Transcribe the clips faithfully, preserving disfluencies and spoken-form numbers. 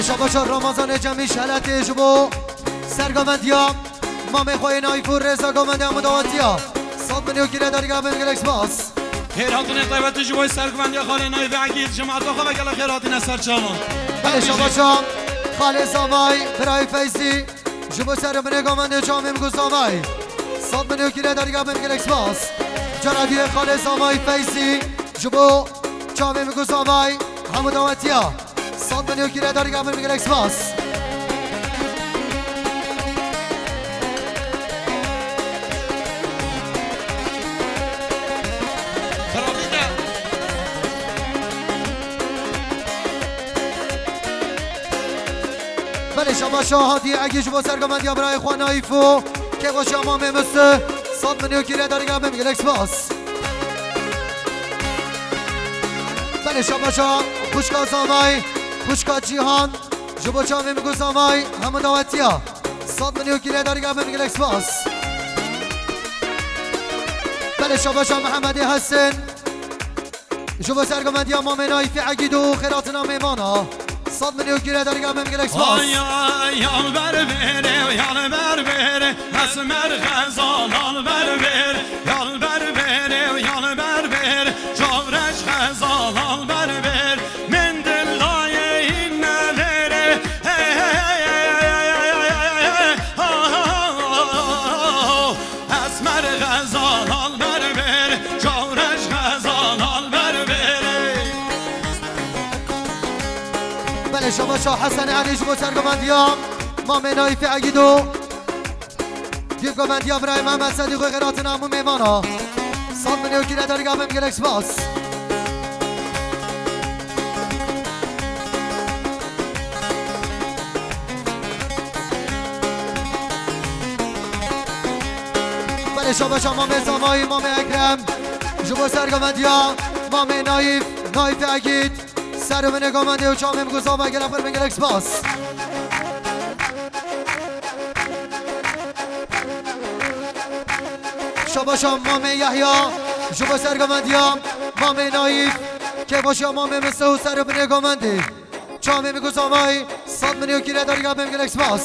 Şabaşa Ramazanê Cemî Şeletê ji bo sergovendiya mamê xwe yê Naîf û rêza govendê hemû dawetiya. Sed milyon kîle dergah bim gelek spas. Xêrhatinê taybetî ji bo sergovendiya xalê Naîf Egîd, cemaeta xwe ve gelek xêrhatine ser çavan. Belê şabaşa xalê Zavay, birayê Feyzî, ji bo sergovendiya govendê çavê min ku Zavay. Sed milyon kîle dergah bim gelek spas. Cara duyê xalê Zavay Feyzî, ji bo çavê min ku Zavay, hemû dawetiya. Sed milyon kîle dergah bim gelek spas. Belê şabaşa hatî Egîd ji bo sergovendiya birayê xwe Naîf û kêfxweşiya mamê Misih. Sed milyon kîle dergah bim gelek spas. Belê şabaşa xwişka Zavay, xwişka Cîhan, ji bo çavê min ku Zavay, hemû dawetiya. Sed milyon kîle dergah bim gelek spas. Belê şabaşa Mihemedê Hesen, ji bo sergovendiya mamê Naîfê Egîd û xêrhatina mêvana. Sed milyon kîle dergah bim gelek spas. Ay, ay, yal ber bêrê, yal ber bêrê, esmer xezal al ber bêrê, yal ber bêrê, yal ber bêrê, cavreş xezal al ber bêrê, min dil dayê hîn nevêrê. Hey, hey, hey, hey, hey, hey, hey, hey, hey, oh, oh, oh, oh, oh. Esmer xezal al ber bêrê, cavreş xezal al ber bêrê. Belê şabaşa Hesen Elî ji bo sergovendiya mamê Naîfê Egîd û dîv govendiya birayê Mehmet Sedîqê xêrhatina hemû mêvana. Sed milyon kîle dergah bim gelek spas. Belê şabaşa mamê Zavayî, mamê Ekrem, ji bo sergovendiya mamê Naîf, Naîfê Egîd, serê min ê govendê û çavê min ku Zavay gelek xêr bim gelek spas. Şabaşa mamê Yehya, ji bo sergovendiya mamê Naîf, kêfxweşiya mamê Misih û serê min ê govendê. Çavê min ku Zavay, sed milyon kîle dergah bim gelek spas.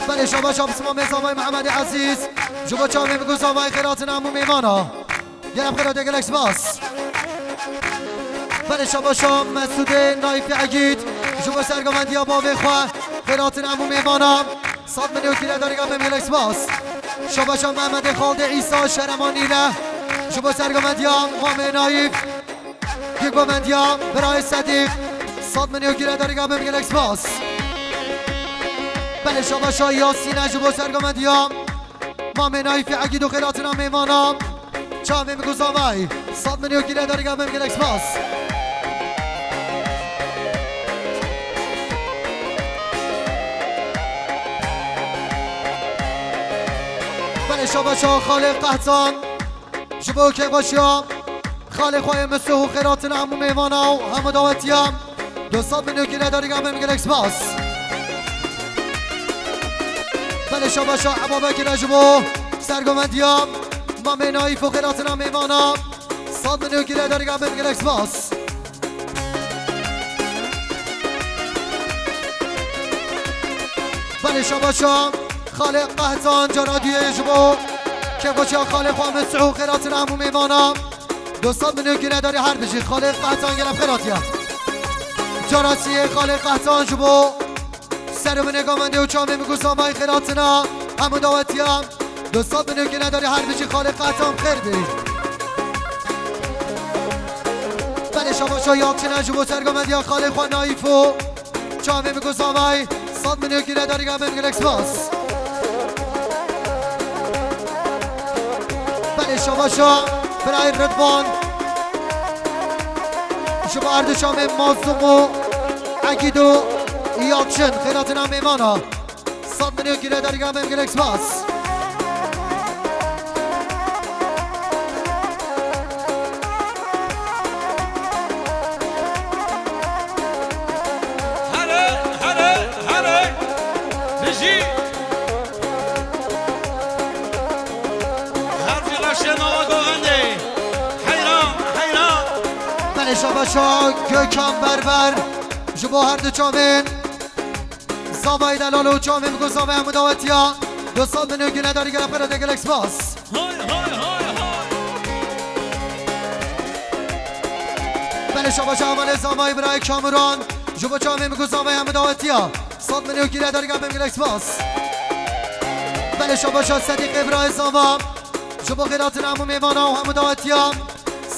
Belê şabaşa bismamê Zavay Mihemedê Ezîz, ji bo çavê min ku Zavay xêrhatina hemû mêvana. Gelek xêrhatê gelek spas. Belê şabaşa Mesûdê Naîfê Egîd, ji bo sergovendiya bavê xwe, xêrhatina hemû mêvana. Sed milyon kîle dergah bim gelek spas. Şabaşa Mehemedê Xaldê Îsa Şeremanî le, ji bo sergovendiya mamê Naîf. Dîv govendiya birayê Sedîq, sed milyon kîle dergah bim gelek spas. Belê şabaşa Yasîne ji bo sergovendiya mamê Naîfê Egîd û xêrhatina mêvana. Çavê min ku Zavay, sed milyon kîle dergah bim gelek spas. Belê şabaşa xalê Qehtan. Ji bo kêfxweşiya xalê xwe yê Misih û xêrhatina hemû mêvana û hemû dawetiya, du sed milyon kîle dergah bim gelek spas. Belê şabaşa Eba Bekir e ji bo sergovendiya mamê Naîf û xêrhatina mêvana, sed milyon kîle dergah bim gelek spas. Belê şabaşa xalê Qehtan cara duyê ji bo kêfxweşiya xalê xwe Mesûh û xêrhatina hemû mêvana. Du sed milyon kîle dergah her bijî xalê Qehtan gelek xêrhatiye. Cara siyê xalê Qehtan ji bo serê min ê govendê û çavê min ku Zavayî xêrhatina hemû dawetiya. Du sed milyon kîle dergah her bijî xalê Qehtan xêr bî. Belê şabaşa Yalçin e ji bo sergovendiya xalê xwe Naîf û çavê min ku Zavayî sed milyon kîle dergah bim gelek spas. Belê şabaşa birayê Ridvan ji bo Erdişamê Mazlûm û Egîd û Yalçin xêrhatina mêvana. Sed milyon kîle dergah bim gelek spas. Here, here, here. Bijî. Her jî reşê nava govendê. Heyran, heyran. Belê şabaşa Gökhan Berber. Ji bo her du çavên zavayê delal û çavên bi ku zavayê hemû dawetiya. Du sed milyon gine darî gelek pere de gelek spas. Hay, hay, hay, hay. Belê şabaşa hevalê zavayê birayê Kamuran. Ji bo çavên bi ku zavayê hemû dawetiya. Sed milyon gine darî gelek gelek spas. Belê şabaşa Sedîqê birayê zava. Ji bo xêratina hemû mêvana û hemû dawetiya.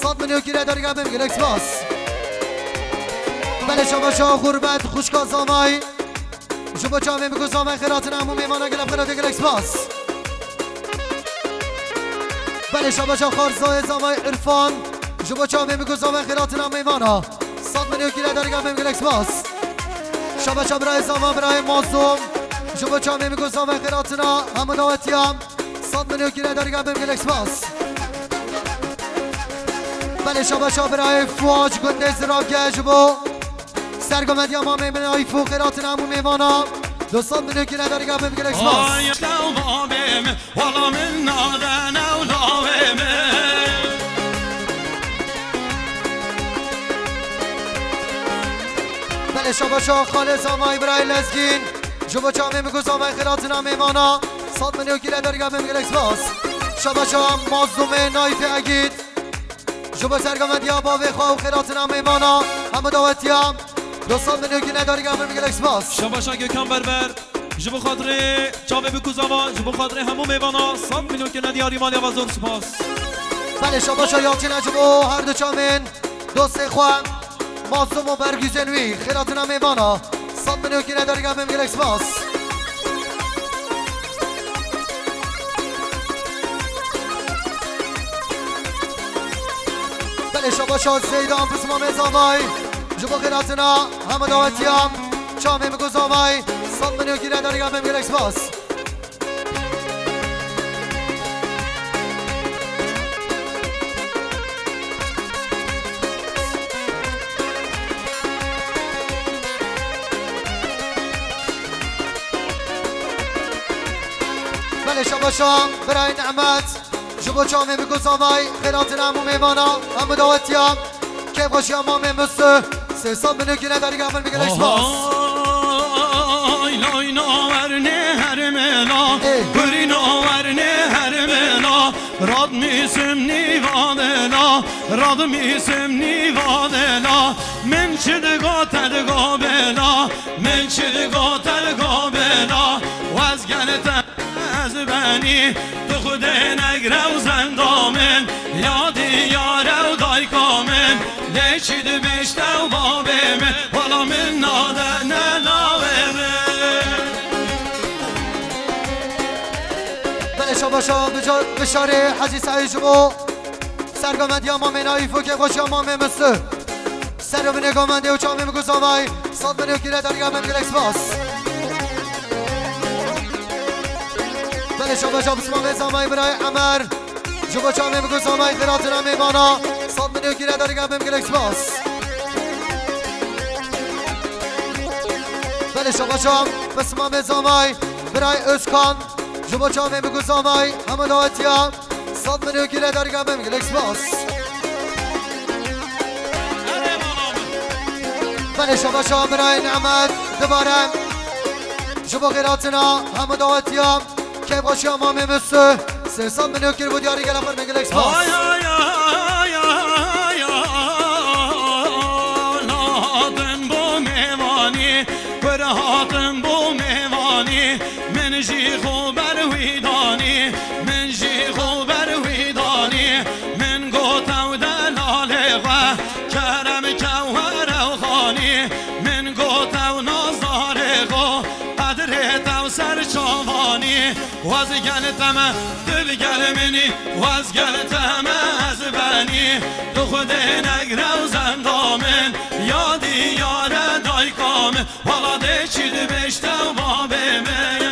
Sed milyon gine darî gelek gelek spas. Belê şabaşa Xurbet, xwişka zavayê. Ji bo çavên bi ku zavayê xêratina hemû mêvana gelek xêratê gelek spas. Belê şabaşa Xarzayê zavayê Irfan. Ji bo çavên bi ku zavayê xêratina mêvana. Sed milyon gine darî gelek gelek spas. Şabaşa birayê zava birayê Mazlûm. Ji bo çavên bi ku zavayê xêratina hemû dawetiya. Sed milyon gine darî gelek gelek spas. Belê şabaşa birayê Fuaç gundê Ziravge ji bo sergovendiya mamê min Ayfû xêratina hemû mêvana. Du sed milyon gine darî gelek gelek spas. Ay, ew babê min, wala min nade new lawê min. Belê şabaşa xalê zavayê birayê Lezgîn. Ji bo çavên bi ku zavayê xêratina mêvana. Sed milyon gine darî gelek gelek spas. Şabaşa Mazlûmê Nayfê Egîd. Ji bo sergovendiya bavê xwe û xêratina mêvana hemû dawetiya. Du sed milyon gine darî gelek gelek spas. Şabaşa Gökhan Berber. Ji bo xatirê çavê bi ku zava, ji bo xatirê hemû mêvana sed milyon gine diyarî maliya ve zor spas. Belê şabaşa Yalçine ji bo her du çavên dostê xwe. Mazlûm û berguzên wî, xêratina mêvana. Sed milyon gine darî gelek gelek spas. Belê şabaşa Zeydan pismamê zavayê. Ji bo xêratina hemû dawetiya. Çavên bi ku zavayê. Sed milyon gine darî gelek gelek spas. Belê şabaşa birayê Nehmet. Ji bo çavên bi ku zavayê xêratina hemû mêvana hemû dawetiya. Kêfxweşiya mamê Mistu, sê sed milyon gine darî gelek gelek spas. Ay, loy no wernê hermela, Ê. Kurî no wernê hermela, rad mîsim nîva dela, rad mîsim nîva dela, min çi digo te digo bela, min çi digo te digo bela, wez gel te Ez benî, tu xwedê negre û zenda min, ya diyare û dayka min, lê çi dibêjte û babê min, wala min nade ne lawê min. Belê şabaşa bica-, bişarê Hecî Seîd ji bo sergovendiya mamê Naîf û kêfxweşiya mamê Mistu. Serê min ê govendê û çavê min ku zavayê, sed milyon gire derya min gelek spas. Belê şabaşa pismamê zavayê birayê Emer. Ji bo çavê min ku zavayê xiratina mêvana, sed milyon gire derya min gelek spas. Belê şabaşa pismamê zavayê birayê Özkan. Ji bo çavê min ku zavayê hemû dawetiya. Sed milyon gire derga bim, gelek spas. Belê şabaşa birayê Nehmet dibare. Ji bo xêratina hemû dawetiya. Kêfxweşiya mamê Mistu. Sê sed milyon kir bo diyarî gele xwe, gelek spas. Ay, ay, ay, ay, ay, ay, hatin bo mêvanî, kur hatin bo mêvanî. Min jî xwe ber wî danî, min jî xwe ber wî danî. Min got ew delalê xwe, kerem ke were xanî. Min got ew nazarê xwe, qedrê te ser çavanî. Wez gel te me, tu bi gel min î, wez gel te me ez benî. Tu xwedê negre û zenda min, ya diyare dayka min. Wala dê çi dibêjte babê min.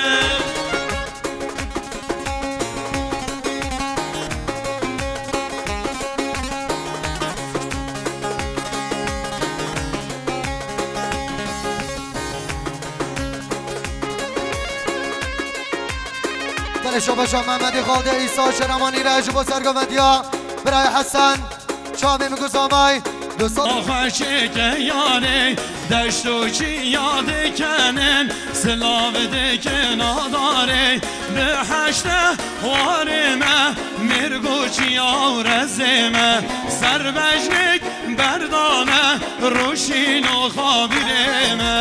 Belê şabaşa Mehmedê Xaldê Îsa Şeremanî re ji bo sergovendiya birayê Hesen. Çavê min ku zavayê, Xweşike yarê, deşt û çiya dikenin, silav dikin adarê, bi heşte xwarê me, mêrg û çiya û rezê me, serbejnik berdane, rûşîn û xabirê me.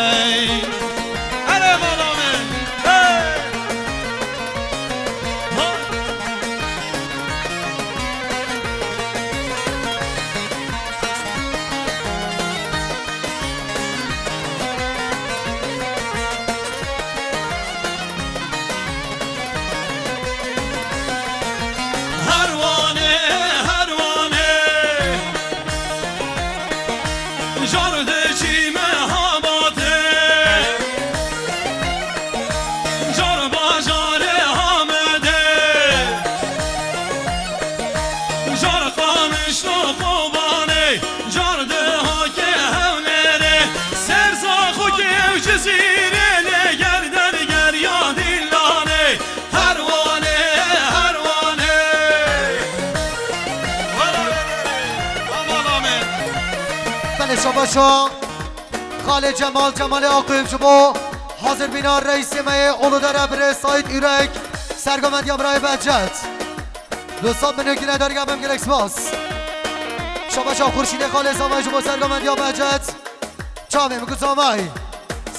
Erê mala min! Hey! Herwanê, herwanê, car diçî Mehabadê, car bajarê Amedê, car Qamişlo Kobanê, car Dihokê Hewlêrê, ser Zaxokê û Cizîrê, lê gerden geriya Dîlanê. Herwanê, herwanê. Belê şabaşa. Xalê Cemal, Cemalê Aqif ji bo hazirbîna reîsê me yê Uludere birê Saîd Ürek, sergomendiya birayê Behcet. Du sed milyon kîle derga bim gelek spas. Şabaşa Xurşîdê Xalê Zamay ji bo sergomendiya Behcet. Çavê min ku Zamay.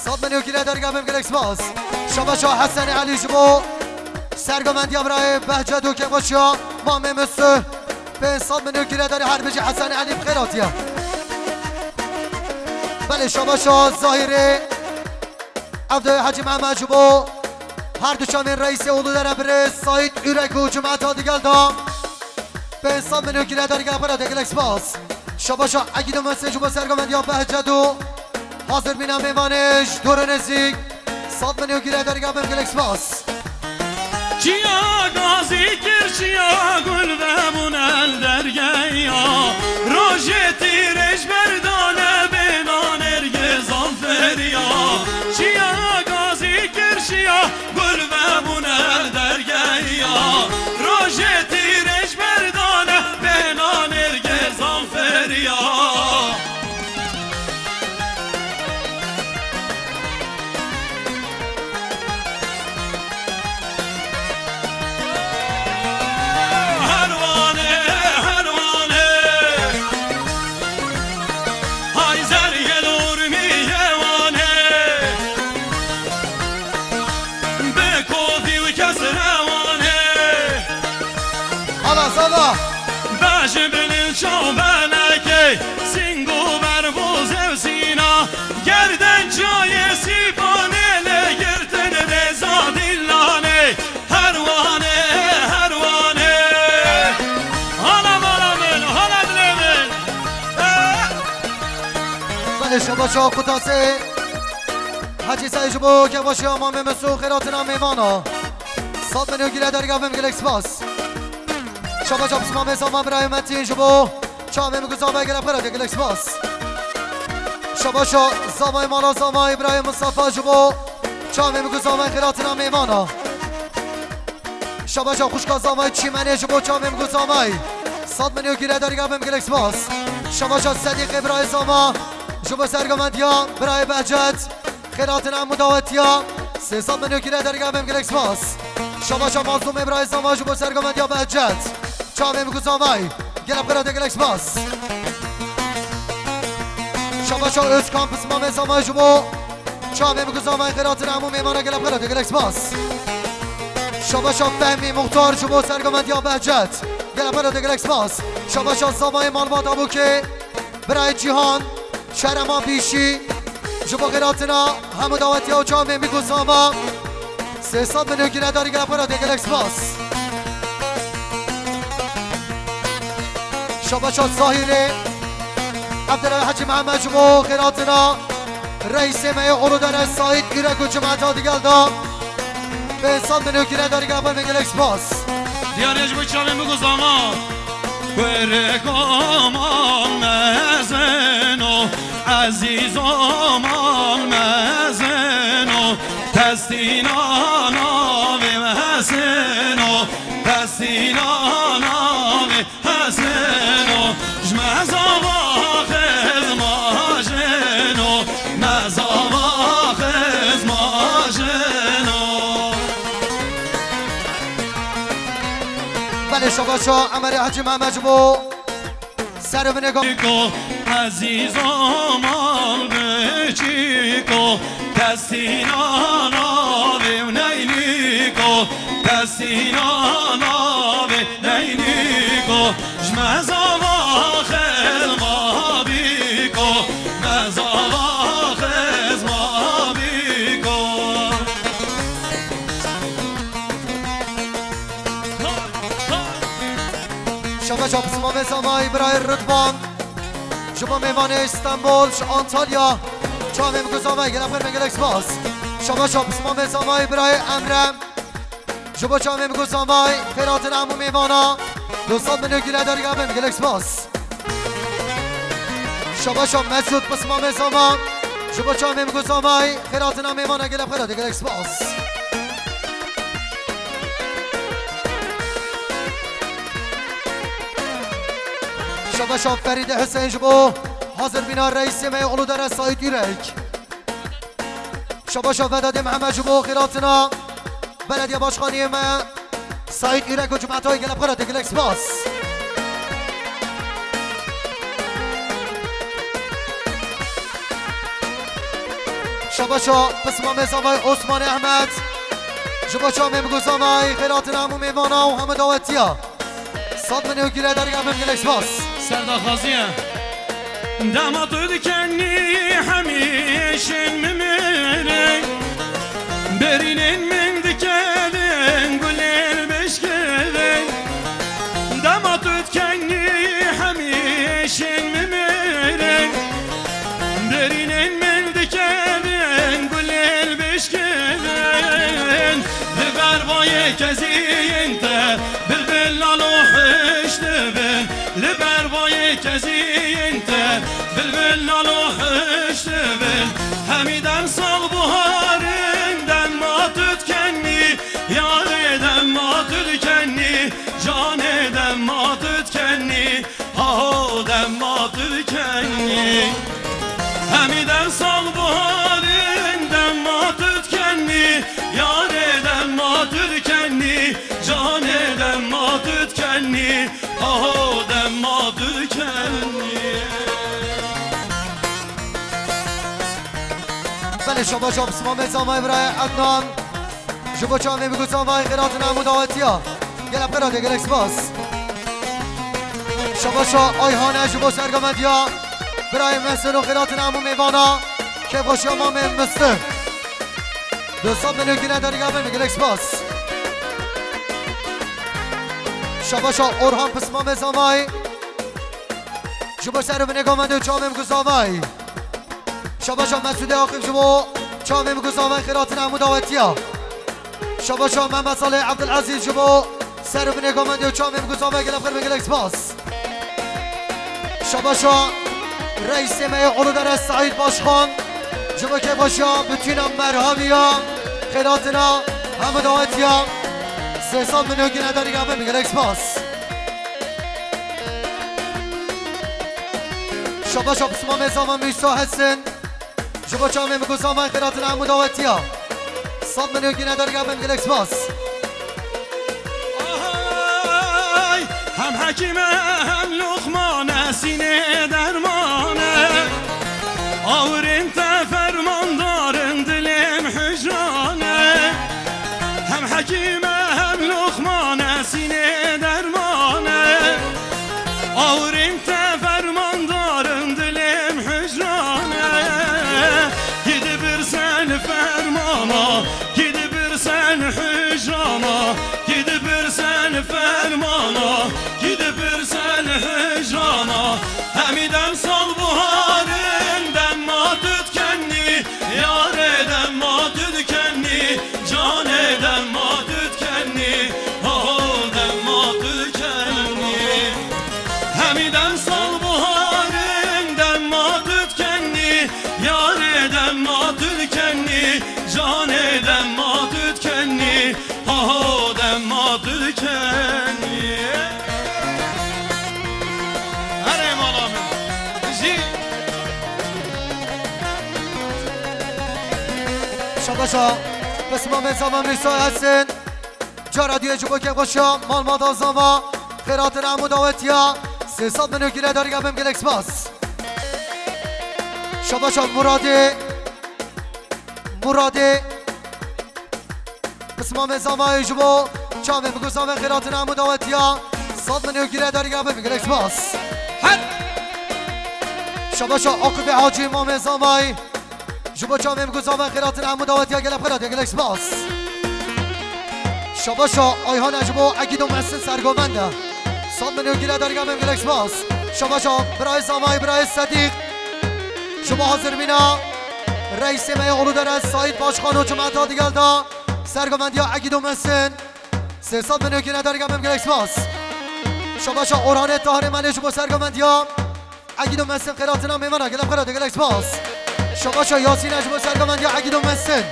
Sed milyon kîle derga bim gelek spas. Şabaşa Hesen Elî ji bo sergomendiya birayê Behcet û kêxweşiya Mamê Misir. Pênc sed milyon kîle derê her bijî Hesen Elî bi xêr hatiye. Belê şabaşa Zahîrê. Ev de Hecî Mehmet ji bo her du çavên reîsê Uludere birê Saîd Ürek û cemaeta digel da. Pênc sed milyon kîle derga xwe re gelek spas. Şabaşa Egîdo Mesê ji bo sergomendiya Behcet û hazirbîna mêvanê ji dûr û nêzîk. Sed milyon kîle derga bim gelek spas. Çiya gazî kir, çiya gul vebûn el dergeya. Rojê tîrêj berdane bêna nêrgê zanferiya. Çiya gazî kir, çiya gul vebûn el dergeya. Rojê tîrêj berdane bêna nêrgê zanferiya. Herwanê, herwanê. Hay zergê dormiyê wanê. Bi kovî û kes rewanê. Hala sala. Bejin bilin çabenekê, sîng û bervoz ew sîna, gerden çayê sîpanê lê girtin rêza dîlanê, herwanê, herwanê. Hala mala min, hala dilê min. Eh! Belê şabaşa qutasê Hecî Seyî ji bo kêxweşiya Mamê Mesû xêratina mêvana. Sed milyon kîle derga bim gelek spas. Şabaşa Pismamê Zama birayê Metîn ji bo çavê min ku Zama gelek xwe re gelek spas. Şabaşa Zamayê mala Zamayê birayê Mistefa ji bo çavê min ku Zama xêratina mêvana. Şabaşa xwişka Zamayê Çîmenê ji bo çavê min ku Zamayê. Sed milyon kîle derga bim gelek spas. Şabaşa Sedîqê birayê Zama ji bo sergomendiya birayê Behcet. Xêratina hemû dawetiya sê sed milyon kîle derga bim gelek spas. Şabaşa Mazlûmê birayê Zama ji bo sergomendiya Behcet. Çavê min ku Zamay. Gelek xwe re gelek spas. Şabaşa Özkan Pismamê Zamay ji bo çavê min ku Zamay xêratina hemû mêvana gelek xwe re gelek spas. Şabaşa Fehmî Muxtar ji bo sergomendiya Behcet. Gelek xwe re gelek spas. Şabaşa Zamayê Malbata Bûkê. Birayê Cîhan, Şerema Bîşî, ji bo xêratina hemû dawetiya û çavê min ku Zama, sê sed milyon kîle derga xwe re gelek spas. Şabaşa Zahîrê, Evdera Hecî Mehmet ji bo xêratina reîsê me yê Uludere Saîd Ürek û cemaeta digel da. Pênc sed milyon kîle derga xwe re gelek spas. Diyarê ji bo çavê min ku Zama. Kurê Komal mezin o, ezîz o mal mezin o, testîna navê mezin o, testîna navê mezin o, ji me zava xêr Belê, şabaşa Emerê Hecî Mehmed ji bo ser û binê go- Ko, ezîza mal biçîko, kesîna navê û neynîko, kesîna navê neynîko, ji me zava xizma bîko, me zava xizma bîko. Şabaşa pismamê zavayî birayê Ridvan. Ji bo mêvanê Stenbol, ji Antalya. Çavê min ku zavayî gelek xêr, gelek spas. Şabaşa pismamê zavayî birayê Emre. Ji bo çavê min ku zavayî xêr hatin hemû mêvana. Du sed milyon gîle derî gavin, gelek spas. Şabaşa Mesûd pismamê zava. Ji bo çavê min ku zavayî xêr hatina mêvana, gelek xêr hate, gelek spas. Şabaşa Ferîdê Huseyîn ji bo hazirbîna reîsê me yê Uludere Saîd Ürek. Şabaşa Vedadê Mihemed ji bo xêr hatina belediye başkaniyê me Saîd Ürek û cemaeta wê, gelek xêr hate, gelek spas. Şabaşa pismamê zavayî Osmanê Ehmed. Ji bo çavê min ku zavayî xêr hatina hemû mêvana û hemû dawetiya. Sed milyon gîle derî gavin, gelek spas. Serdaxwazî ye. Dema tu dikenî hemîşin mimire. Berînên min dikedin gulên bişkevin. Dema tu dikenî hemîşin mimire. Derînên min dikevin, gulên bişkevin. Li ber vayê keziyên te, bilbil lalo hiş dibin. Li ber vayê keziyên te, bilbil lalo hiş dibin. Hemî dem sal buharin, dem ma tu dikenî, yarê dem ma tu dikenî, canê dem ma tu dikenî. Haho dem ma tu dikenî. Hemî dem sal buharin dem ma tu dikenî. Yarê dem ma tu dikenî. Canê dem ma tu dikenî. Haho dem ma tu dikenî. Belê şabaşa pismamê zavayê birayê Ednan. Ji bo çavê min ku zavayî xêr hatina hemû dawetiya. Gelek xêr hate, gelek spas. Şabaşa Ayhane ji bo sergovendiya birayê Mesin û xêr hatina hemû mêvana. Kêfxweşiya mamê Mistir. Du sed milyon gîle derî gavin, gelek spas. Şabaşa Orhan pismamê zavayî. Ji bo ser û binê govendê û çavê min ku zavayî. Şabaşa Mesûdê Aqîf ji bo çavê min ku zavayî xêr hatina hemû dawetiya. Şabaşa Mehmet Salih Ebdulezîz ji bo ser û binê govendê û çavê min ku zavayî, gelek xêr, gelek spas. Şabaşa reîsê me yê Uludere Saîd Başkan ji bo kêfxweşiya bütîna merhaviya xêr hatina hemû dawetiya. Sê sed milyon gîle derî gavin, gelek spas. Şabaşa pismamê zava Mîsa Hesin. Ji bo çavê min ku zavayî xêr hatina hemû dawetiya. Sed milyon gîle derî gavin, gelek spas. Ahay, hem hekîm e, hem Luqman e, sînê derman e. Awirên te fermandar in, dilêm hicran e. Hem hekîm e, hem Luqman e, sînê derman e. Awirên te fermandar in, dilêm hicran e. Gidibir sen fermana, gidibir sen hicrana, gidibir sen fermana, gidibir sen hicrana. Hemî dem sal buharin, dem ma tu dikenî, yarê dem ma tu dikenî, canê dem ma tu dikenî, haho dem ma tu dikenî. Hemî dem sal buharin, dem ma tu dikenî, yarê dem ma tu dikenî, canê dem ma tu dikenî, haho dem ma tu dikenî. Erê mala min. Jî. Şabaşa, pismamê zava Mîsa Hesin. Cara diyê ji bo kêfxweşiya mal mada zava, xêratin hemû dawetiya, sê sed milyon gîre dergevim, gelek spas. Şabaşa Muradê, Muradê, pismamê zavayê ji bo çavê min ku zavê xêratin hemû dawetiya, sed milyon gîre dergevim, gelek spas. Her Şabaşa Akubê Hacî, mamê zavayê. Ji bo çavê min ku zavê xêratin hemû dawetiya, gelek xêratiya, gelek spas. Şabaşa Ayhan e ji bo Egîdo Mesin sergovend e. Sed milyon gîre dergevim, gelek spas. Şabaşa birayê zavayê, birayê Sedîq. Ji bo hazirmîna reîsê me yê Uludere Saîd Başkan û cemaeta digel de sergovendiya Egîdo Mesin. Sê sed milyon gîre dergevim, gelek spas. Şabaşa Orhanê Tahirê Melê ji bo sergovendiya Egîdo Mesin, xêratina mêvana, gelek xêratiya, gelek spas. Şabaşa Yasîn e ji bo sergovendiya Egîdo Mesin.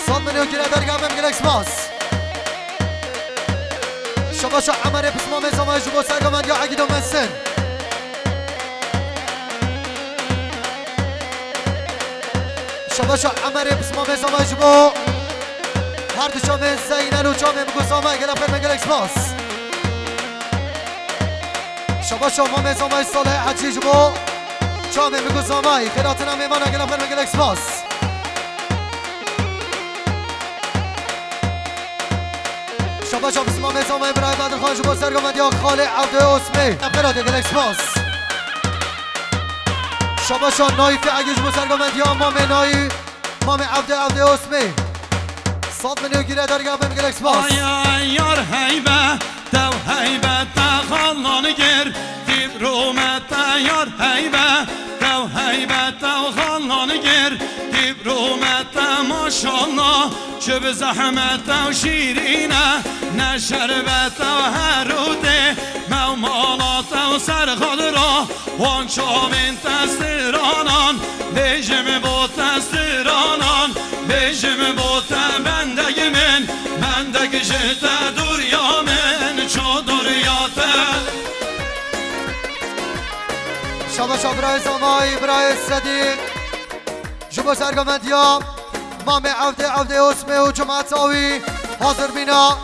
Sed milyon gîre dergevim, gelek spas. Şabaşa Emerê pismamê zavayê ji bo sergovendiya Egîdo Mesin. Şabaşa Emerê pismamê zavayê ji bo her du çavên Zeynel û çavê min ku zavayê, gelek xêr me, gelek spas. Şabaşa mamê zavayê Salih Hecî ji bo çavê min ku zavayê, xêratina mêvana, gelek xêr me, gelek spas. Şabaşa pismamê zavayê birayê Bedirxan ji bo sergovendiya xalê Evdê Osmê. Gelek xêratiya, gelek spas. Şabaşa Naîfê Egî ji bo sergovendiya mamê Naî, mamê Evdê, Evdê Osmê. Sed milyon gîre dergevim, gelek spas. Ay, ay, yar heybe, tev heybe, te xalan gir, dîv rûme te yar heybe, tev heybe, tev xalan gir, dîv rûme te maşallah, çi bi zehmet tev şîrîne, ne şerbet tev herûtê, mew mala tev ser xwe dira. Wan çavên te stranan, bêjim bo te stranan, bêjim bo te bendeg min, bendeg ji te dûriya min, ço dûriya te. Şabaşa birayê Zavayî, birayê Sedîq. Ji bo sergovendiya mamê Evdê, Evdê Osmê û cemaeta wî, hazirmîna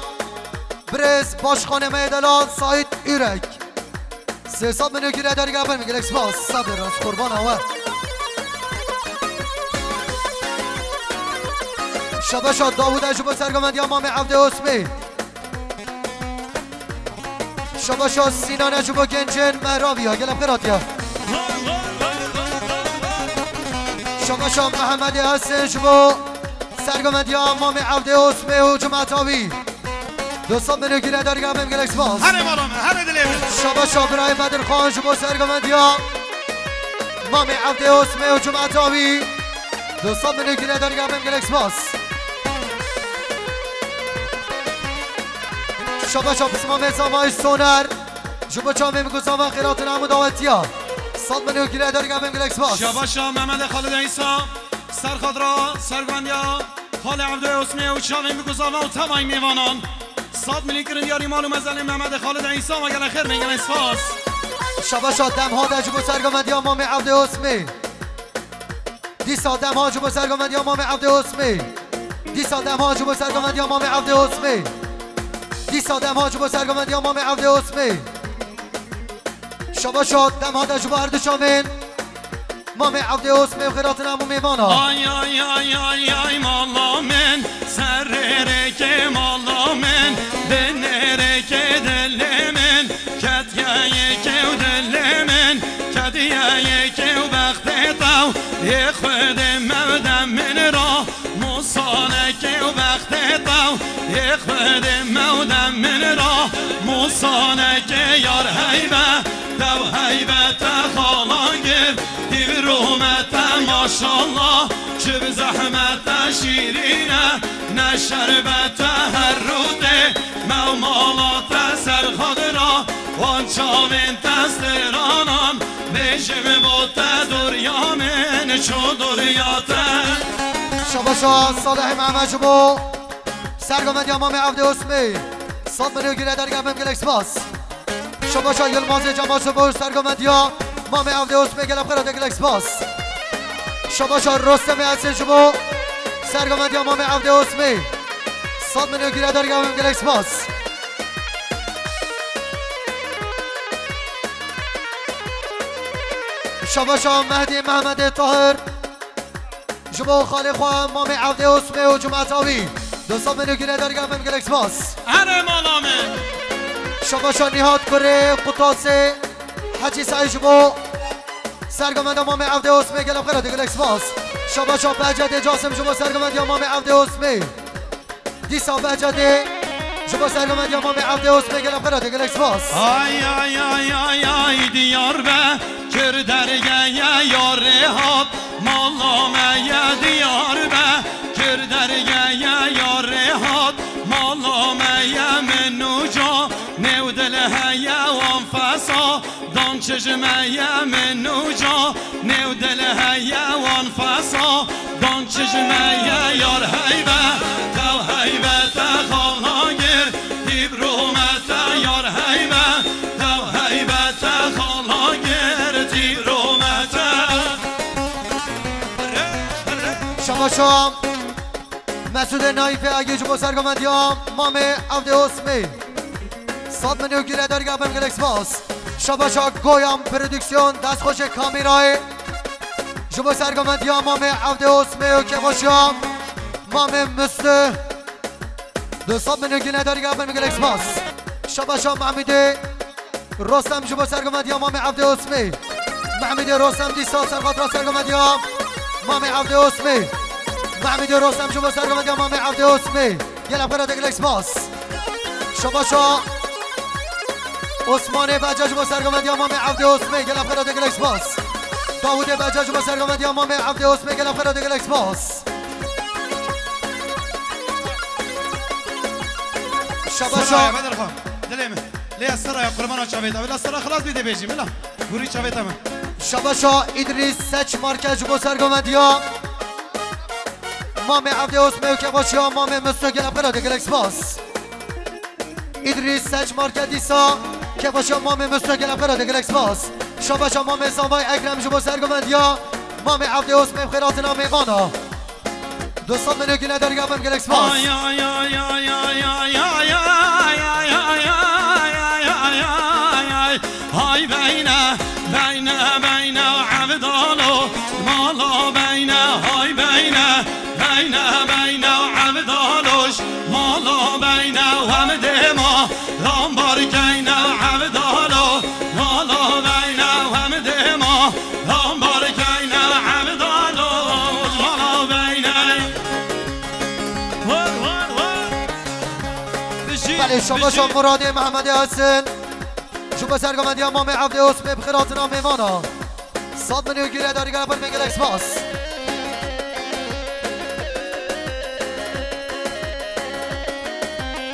birêz başxanê me yê delal Saîd Ürek. Sê sed milyon gîre dergevin, gelek spas. Sabir rast qurbana we. Şabaşa Dawud e ji bo sergovendiya mamê Evdê Osmê. Şabaşa Sînan e ji bo gencên Mehraviya, gelek xêratiya. Şabaşa Mehemedê Hesen ji bo sergovendiya mamê Evdê Osmê û cemaeta wî. Du sed milyon gîre dergevim, gelek spas. Herê mala me, herê dilê min. Şabaşa birayê Bedirxan ji bo sergovendiya mamê Evdê Osmê û cemaeta wî. Du sed milyon gîre dergevim, gelek spas. Şabaşa pismamê Zavayî Soner ji bo çavê min ku zava xêratin hemû dawetiya. Sed milyon gîre dergevim, gelek spas. Şabaşa Mehemedê Xalidê Îsa. Ser xwe dira sergovendiya xalê Evdê Osmê û çavên min ku zava û temay mêvanan. Sed milyon kirin diyarî mal û mezelê Mehemedê Xalidê Îsa ve, gelek xêr me, gelek spas. Şabaşa Demha de ji bo sergovendiya mamê Evdê Osmê. Dîsa Demha ji bo sergovendiya mamê Evdê Osmê. Dîsa Demha ji bo sergovendiya mamê Evdê Osmê. Dîsa Demha ji bo sergovendiya mamê Evdê Osmê. Şabaşa Demha de ji bo her du çavên mamê Evdê Osmê û xêratin hemû mêvana. Ay, ay, ay, ay, ay, mala min, serê rêkê mala min, binê rêkê dilê min, ketiye yekê û dilê min, ketiye yekê û bextê te û yê Xwedê mewde min ra. Musanekê û bextê tew, yê Xwedê mewde min ra. Musanekê yar heybe, tew heybe te xala gir. Dîv rûme te maşallah, çi bi zehmet te şîrîne, ne şerbete her rûtê, mew mala te ser xwe dira. Wan çavên te stranan, bêjim bo te doriya min, ço doriya te. Şabaşa Salihê Mehmet ji bo sergovendiya mamê Evdê Osmê. Sed milyon gire dergevim, gelek spas. Şabaşa Yilmazê Cemal ji bo sergovendiya mamê Evdê Osmê, gelek xêr hate, gelek spas. Şabaşa Rostemê Esê ji bo sergovendiya mamê Evdê Osmê. Sed milyon gîre dergevim, gelek spas. Şabaşa Mehdî Mehmedê Tahir. Ji bo xalê xwe mamê Evdê Osmê û cemaeta wî. Du sed milyon gîre dergevim, gelek spas. Erê mala min. Şabaşa Nîhat kurê Qutasê Hecî Seîd ji bo sergovendiya mamê Evdê Osmê, gelek xêra dikin, gelek spas. Şabaşa Behcetê Casim ji bo sergovendiya mamê Evdê Osmê. Dîsa Behcetê ji bo sergovendiya mamê Evdê Osmê, gelek xêra dikin, gelek spas. Ay, ay, ay, ay, ay, Diyarbekir dergeye yarê hat, mala me ye Diyarbekir dergeye yarê hat, mala me ye min nûca. Nêw dil heye wan fesa, dan çijme ye min nûca. Nêw dil heye wan fesa, dan çijme ye yar heybe, tew heybe te xala gir, tîbrûme te yar heybe, tew heybe te xala gir, tîbrûme te. Şabaşa Mesûdê Naîfê Egî ji bo sergovendiya mamê Evdê Osmê. Sed milyon gîre dergevim, gelek spas. Şabaşa Goyan Prodüksiyon, destxweşê kamîrayê. Ji bo sergovendiya mamê Evdê Osmê û kêfxweşiya mamê Mistû. Du sed milyon gîre dergevim, gelek spas. Şabaşa Mehmûdê Rostem ji bo sergovendiya mamê Evdê Osmê. Mehmûdê Rostem dîsa serxatra sergovendiya mamê Evdê Osmê. Mehmûdê Rostem ji bo sergovendiya mamê Evdê Osmê. Gelek xêra dikin, gelek spas. Şabaşa Osmanê Beca ji bo sergovendiya mamê Evdê Osmê. Gelek xêra dikin, gelek spas. Dawûdê Beca ji bo sergovendiya mamê Evdê Osmê. Gelek xêra dikin, gelek spas. Şabaşa. Siraya, Bedirxan. Dilê min. Lê ez siraya qurbana çavê te. Bila sira xilas bî dê bêjî, bila. Gurî çavê te min. Şabaşa Îdrîs Seç Marke ji bo sergovendiya mamê Evdê Osmê û kêfxweşiya mamê Mistû, gelek xêra dikin, gelek spas. Îdrîs Seç Marke dîsa kêfxweşiya mamê Mistû, gelek xêra dikin, gelek spas. Şabaşa mamê Zavay Ekrem ji bo sergovendiya mamê Evdê Osmê, bi xêr hatina mêvana. Du sed milyon gîre dergevim, gelek spas. Ay, ay, ay, ay. Hay beyne, beyne, beyne Evdalo, mala beyne, hay beyne, beyne, beyne Evdaloş, mala beyne, wem dêma, lambar keyne Evdalo, mala beyne, wem dêma, lambar keyne Evdalo, mala beyne. Vur, vur, vur. Bijî, Belê, şabaşa bijî. Muradê Mehmedê Hesin. Ji bo sergovendiya mamê Evdê Osmê, bi xêr hatina mêvana. Sed milyon gîre dergevin, gelek spas.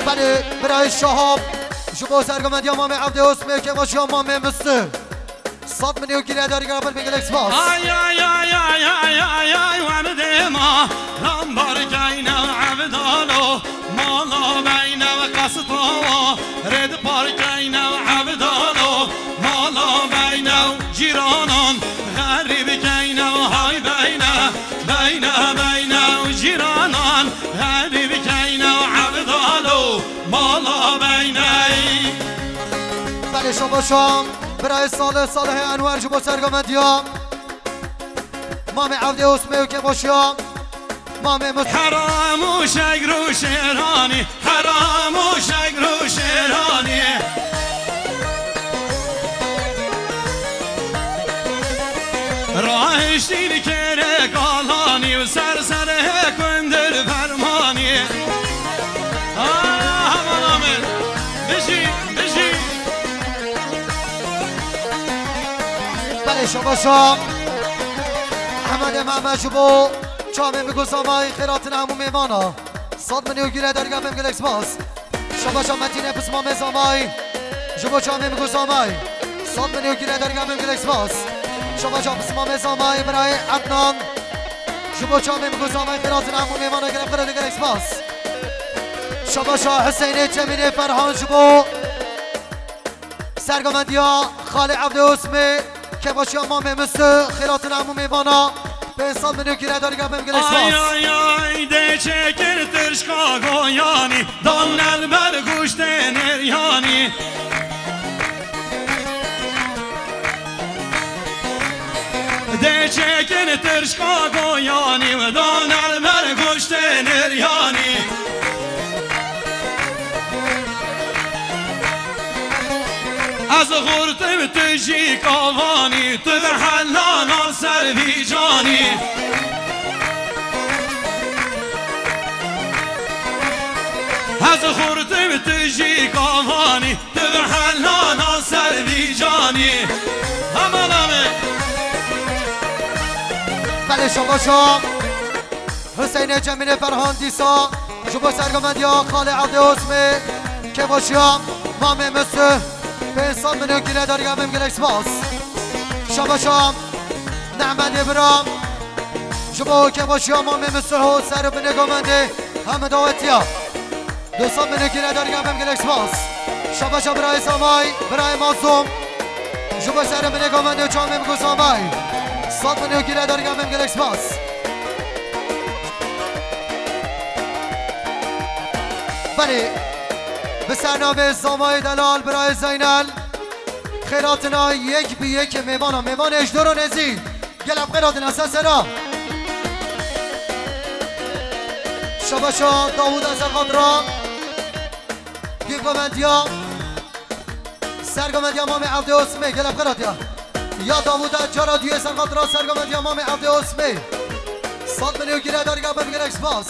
Belê, birayê Şahab. Ji bo sergovendiya mamê Evdê Osmê, kêfxweşiya mamê Mistû. Sed milyon gîre dergevin, gelek spas. Ay, ay, ay, wem dêma, lambar keyne Evdalo, mala beyne qesitawa, rêd par keyne Evdalo, mala beyne cîranan, xerîb keyne hay beyne, beyne, beyne cîranan, xerîb keyne Evdalo, mala beyne. Belê şabaşa. Birayê Salih, Salihê Enwer ji bo sergovendiya mamê Evdê Osmê û kêfxweşiya mamê Mus- Heram û şegr û şêranî, heram û şegr û şêranî. Rahiştî li kêrê kalanî û ser serê kundir fermanî. Ah, aman, amin. Bijî, bijî. Belê şabaşa. Ehmedê Mehmet ji bo çavên bi guzamay xêratina hemû mêvana. Sed milyon gîre dergevin, gelek spas. Şabaşa Metînê Pismamê Zamay. Ji bo çavên bi guzamay. Sed milyon gîre dergevin, gelek spas. Şabaşa Pismamê Zamay, birayê Ednan. Ji bo çavên bi guzamay xêratina hemû mêvana, gelek xêra, gelek spas. Şabaşa Hüseynê Cemîlê Ferhan ji bo sergovendiya xalê Evdê Osmê, kêfxweşiya mamê Mistû, xêratina hemû mêvana. Pênc sed milyon kîre darî gelek spas. Ay, ay, ay, dê çêkin tirşka goyanî, dan el ber goştê nêryanî. Dê çêkin tirşka goyanî, dan el ber goştê nêryanî. Ez xurtim tu jî kavanî, tu helana ser vî canî. Ez xurtim tu jî kavanî, tu helana ser vî canî. Heman abi. Belê şabaşa. Hüseyinê Cemîlê Ferhan dîsa ji bo sergomendiya xalê Evdê Osmê, kêbaşiya Mamê Misûh, pênc sed milyon kîre darî gelek spas. Şabaşa Nehmedê bira ji bo kêbaşiya Mamê Misûh û ser binê govendê heme dawetiya. Du sed milyon kîre darî gelek spas. Şabaşa birayê Zamay, birayê Mazlûm. Ji bo serê min ê govendê û çavê min ku Zamay. Sed milyon kîre darî gelek spas. Belê, bi ser navê Zamayê Delal, birayê Zeynel. Xêratina yek bi yekê mêvana, mêvanê ji dor û nêzî. Gelek xêr hatin, esa sera. Şabaşa Dawûda ser xatira. Gî govendiya. Ser govendiya Mamê Evdê Osmê, gelek xêr hatiya. Ya Dawûda cara duyê ser xatira ser govendiya Mamê Evdê Osmê. Sed milyon kîre darî gelek spas.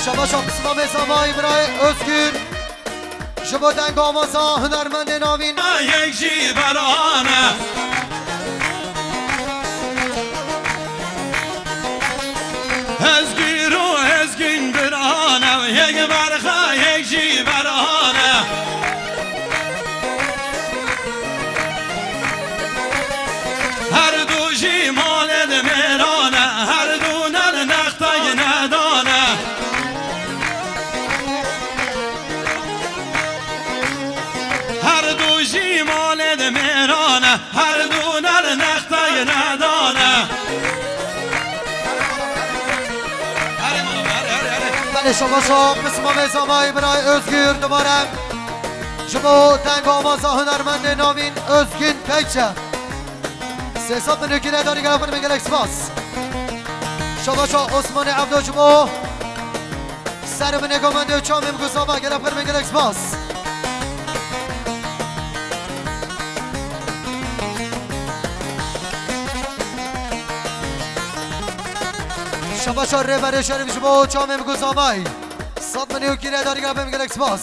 Şabaşa Pismamê Zamay, birayê Özgür. Ji bo deng awaza hunermendê navîn. Yek jî berane. Ezgîr û ezgîn birane, yek berxe, yek jî berane. Her du jî malê di mêrane, her du nel nexteg nedane. Her du jî malê di mêrane, her du nel nexteg nedane. Belê şabaşa, Pismamê Zamay, birayê Özgür, dubare. Ji bo deng awaza hunermendê navîn Özgün Tekçe. Sê sed milyon kîre darî gelek xêr, gelek spas. Şabaşa Osmanê Evdo ji bo serê min ê govendê û çavê min ku Zamay, gelek xêr, gelek spas. Şabaşa Rêberê Şerîf ji bo çavê min ku Zamay. Sed milyon kîre darî gelek xêr, gelek spas.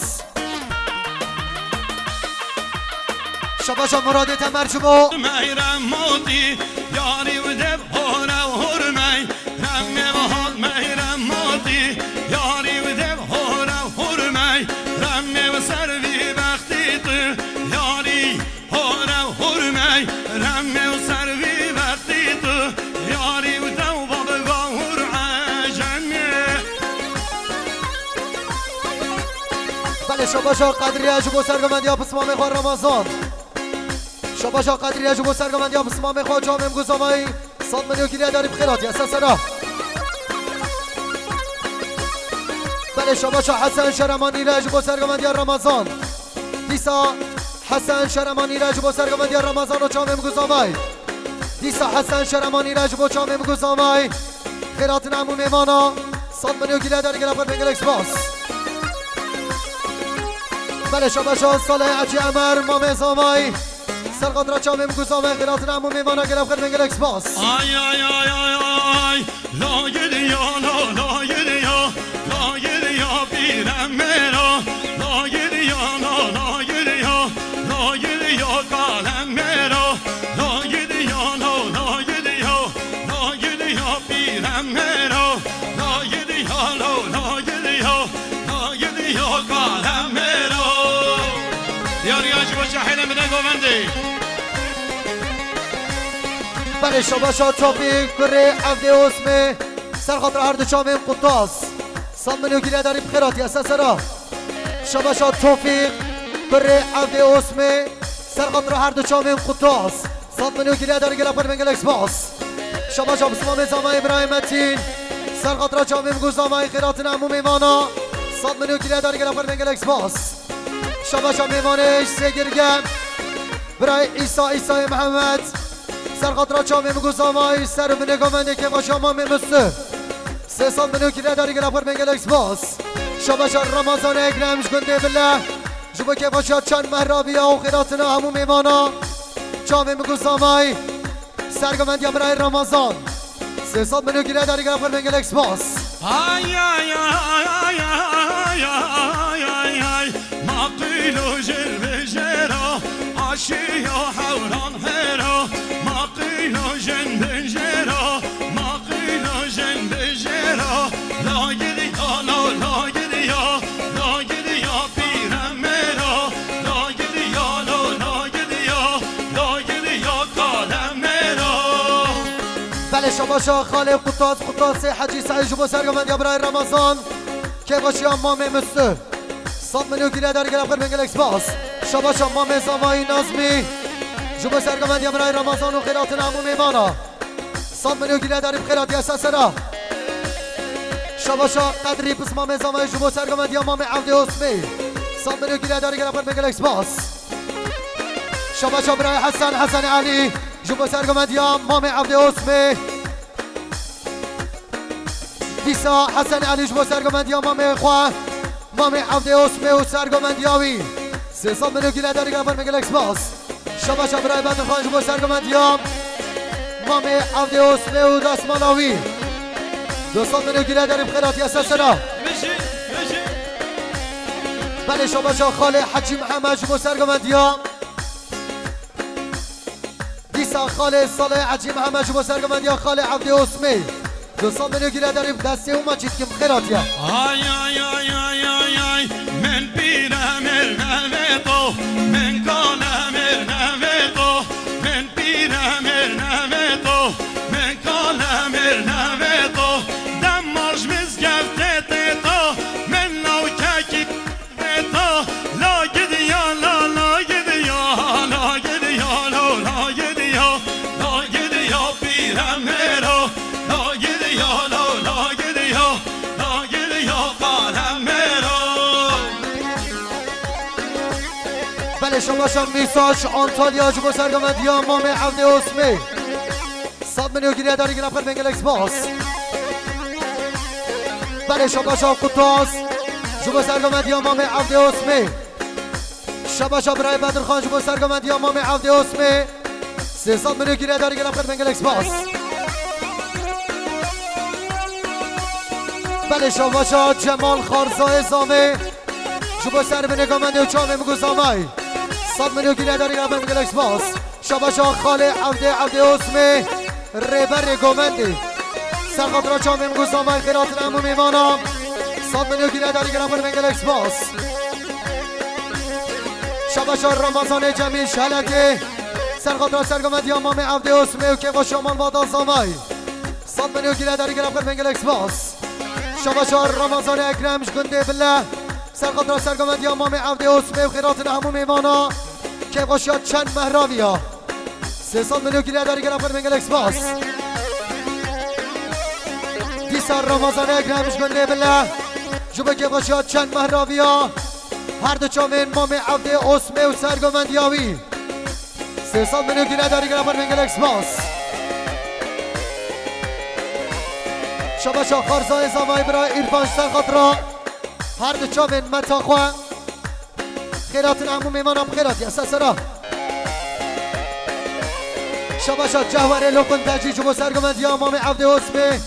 Şabaşa Muradê Temer ji bo. Meyrem motî, yarî û dev hore û hurmey. Rem nêvihal meyrem motî, yarî û dev hore û hurmey. Rem nêv ser vî bextî tu, yarî hore û hurmey. Rem nêv ser vî bextî tu, yarî û dev babga hur ecemê. Belê şabaşa Qedriye ji bo sergovendiya pismamê xwe Ramazan. Şabaşa Qedriye ji bo sergovendiya pismamê xwe camê min ku Zamay sed milyon kîriye darî bi xêr hatiye. Ser sera. Belê şabaşa Hesen Şeremanî re ji bo sergovendiya Ramazan. Dîsa Hesen Şeremanî re ji bo sergovendiya Ramazan û camê min ku Zamay. Dîsa Hesen Şeremanî re ji bo çavê min ku Zamay. Xêr hatin hemû mêvana. Sed milyon kîle derê gelek xêr, gelek spas. Belê şabaşa Salê Ecî Emer, mamê Zamay. Ser xatira çavê min ku Zamay, xêr hatin hemû mêvana, gelek xêr, gelek spas. Ay, ay, ay, ay, ay. La giriya, la, la giriya, la giriya pîrem mêra, la giriya, la, la giriya, la giriya kalem mêra, la giriya, la, la giriya, la giriya pîrem mêra, la giriya, la, la giriya, la giriya kalem mêra. Diyar ya ji bo şahêne min e govendê. Belê şabaşa Tofîq, kurê Evdê Osmê. Ser xatira her du çavên Qutaz. Sed milyon kîle derî bi xêr hatiye, ser sera. Şabaşa Tofîq, kurê Evdê Osmê. Ser xatira her du çavên Qutaz. Sed milyon geriye derî gelek xwe, gelek spas. Şabaşa bi Simamê Zama Îbrahîm Metîn. Ser xatira çavê min ku Zama, xêratina hemû mêvana. Sed milyon geriye derî gelek xwe, gelek spas. Şabaşa mêvanê ji Sêgirge. Birayê Îsa, Îsayê Mihemed. Ser xatira çavê min ku Zama, ser binê govendê kêfa şama mê Mistu. Sê sed milyon geriye derî gelek xwe, gelek spas. Şabaşa Ramazan Ekrem ji gundê Bile. Ji bo kêfa çend mehraviya û xêratina hemû mêvana. Çavê min ku Zama. Sergovendiya birayê Ramazan. Sê sed milyon geriye derî gelek xwe, gelek spas. Ay, ay, ay, ay, ay, ay, ay, ay, ay. Ma qîlo jin bijêra, aşiya hewran hêra. Ma qîlo jin bijêra, ma qîlo jin bijêra. La gidiya, la, la gidiya, la gidiya pîre mêra. La gidiya, la, la gidiya, la gidiya kale mêra. Belê şabaşa xalê Qutas, Qutasê Hecî Seîd ji bo sergovendiya birayê Ramazan. Kêfaşiya mamê Mistu. Sed milyon geriye derî gelek xwe, gelek spas. Şabaşa mamê Zavayî Nazmî. Ji bo sergovendiya birayê Ramazan û xêratina hemû mêvana. Sed milyon geriye derî bi xêr hatiye ser sera. Şabaşa Qedrî Pismamê Zavayî ji bo sergovendiya mamê Evdê Osmê. Sed milyon geriye derî gelek xwe, gelek spas. Şabaşa birayê Hesen, Hesen Elî ji bo sergovendiya mamê Evdê Osmê. Dîsa Hesen Elî ji bo sergovendiya mamê xwe, mamê Evdê Osmê û sergovendiya wî. Sê sed milyon geriye derî gelek xwe, gelek spas. Şabaşa birayê Bedirxan ji bo sergovendiya mamê Evdê Osmê û destmala wî. Du sed milyon geriye derî bi xêr hatiye ser sera. Belê şabaşa xalê Hecî Mihemed ji bo sergovendiya. Dîsa xalê Salê Hecî Mihemed ji bo sergovendiya xalê Evdê Osmê. Du sed milyon geriye derî bi destê hûn me çî dikim, bi xêr hatiye. Ay, ay, ay, ay, ay, ay, min pîre mêr nevêto, min kale mêr nevêto, min pîre mêr nevêto, min kale mêr nevêto. Dema ji mizgeftê têto, min lawkekî Veta, la gidiya, la, la gidiya, la gidiya, la, la gidiya, la gidiya pîre mêro, la gidiya, la, la gidiya, la gidiya kale mêro. Belê şabaşa Mîsa ji Antalya ji bo sergovendiya mamê Evdê Osmê. Sed milyon geriye derî gelek xwe, gelek spas. Belê şabaşa Qutas ji bo sergovendiya mamê Evdê Osmê. Şabaşa birayê Bedirxan ji bo sergovendiya mamê Evdê Osmê. Sê sed milyon geriye derî gelek xwe, gelek spas. Belê şabaşa Cemal Xarzayê Zamê ji bo ser binê govendê û çavê min ku Zamay. Sed milyon geriye derî gelek xwe, gelek spas. Şabaşa xalê Evdê, Evdê Osmê, rêberê govendê. Ser xatira çavê min ku Zamay, xêratina hemû mêvana. Sed milyon geriye derî gelek xwe, gelek spas. Şabaşa Ramazanê Cemîl Şeletê. Ser xatira sergovendiya mamê Evdê Osmê û kêfaşiya malbata Zamay. Sed milyon geriye derî gelek xwe, gelek spas. Şabaşa Ramazanê Ekrem ji gundê Bile. Ser xatira sergovendiya mamê Evdê Osmê û xêratina hemû mêvana. Kêfaşiya çend mehraviya. Sê sed milyon geriye derî gelek xwe, gelek spas. Dîsa Ramazanê Ekrem ji gundê Bile. Ji bo kêfaşiya çend mehraviya. Her du çavên mamê Evdê Osmê û sergovendiya wî. Sê sed milyon geriye derî gelek xwe, gelek spas. Şabaşa Xarzayê Zavayê bira Îrfan ji ser xatira her du çavên meta xwe. Xêratina hemû mêvanan bi xêr hatiye ser sera. Şabaşa Cehwerê Lokundecî ji bo sergovendiya mamê Evdê Osmê.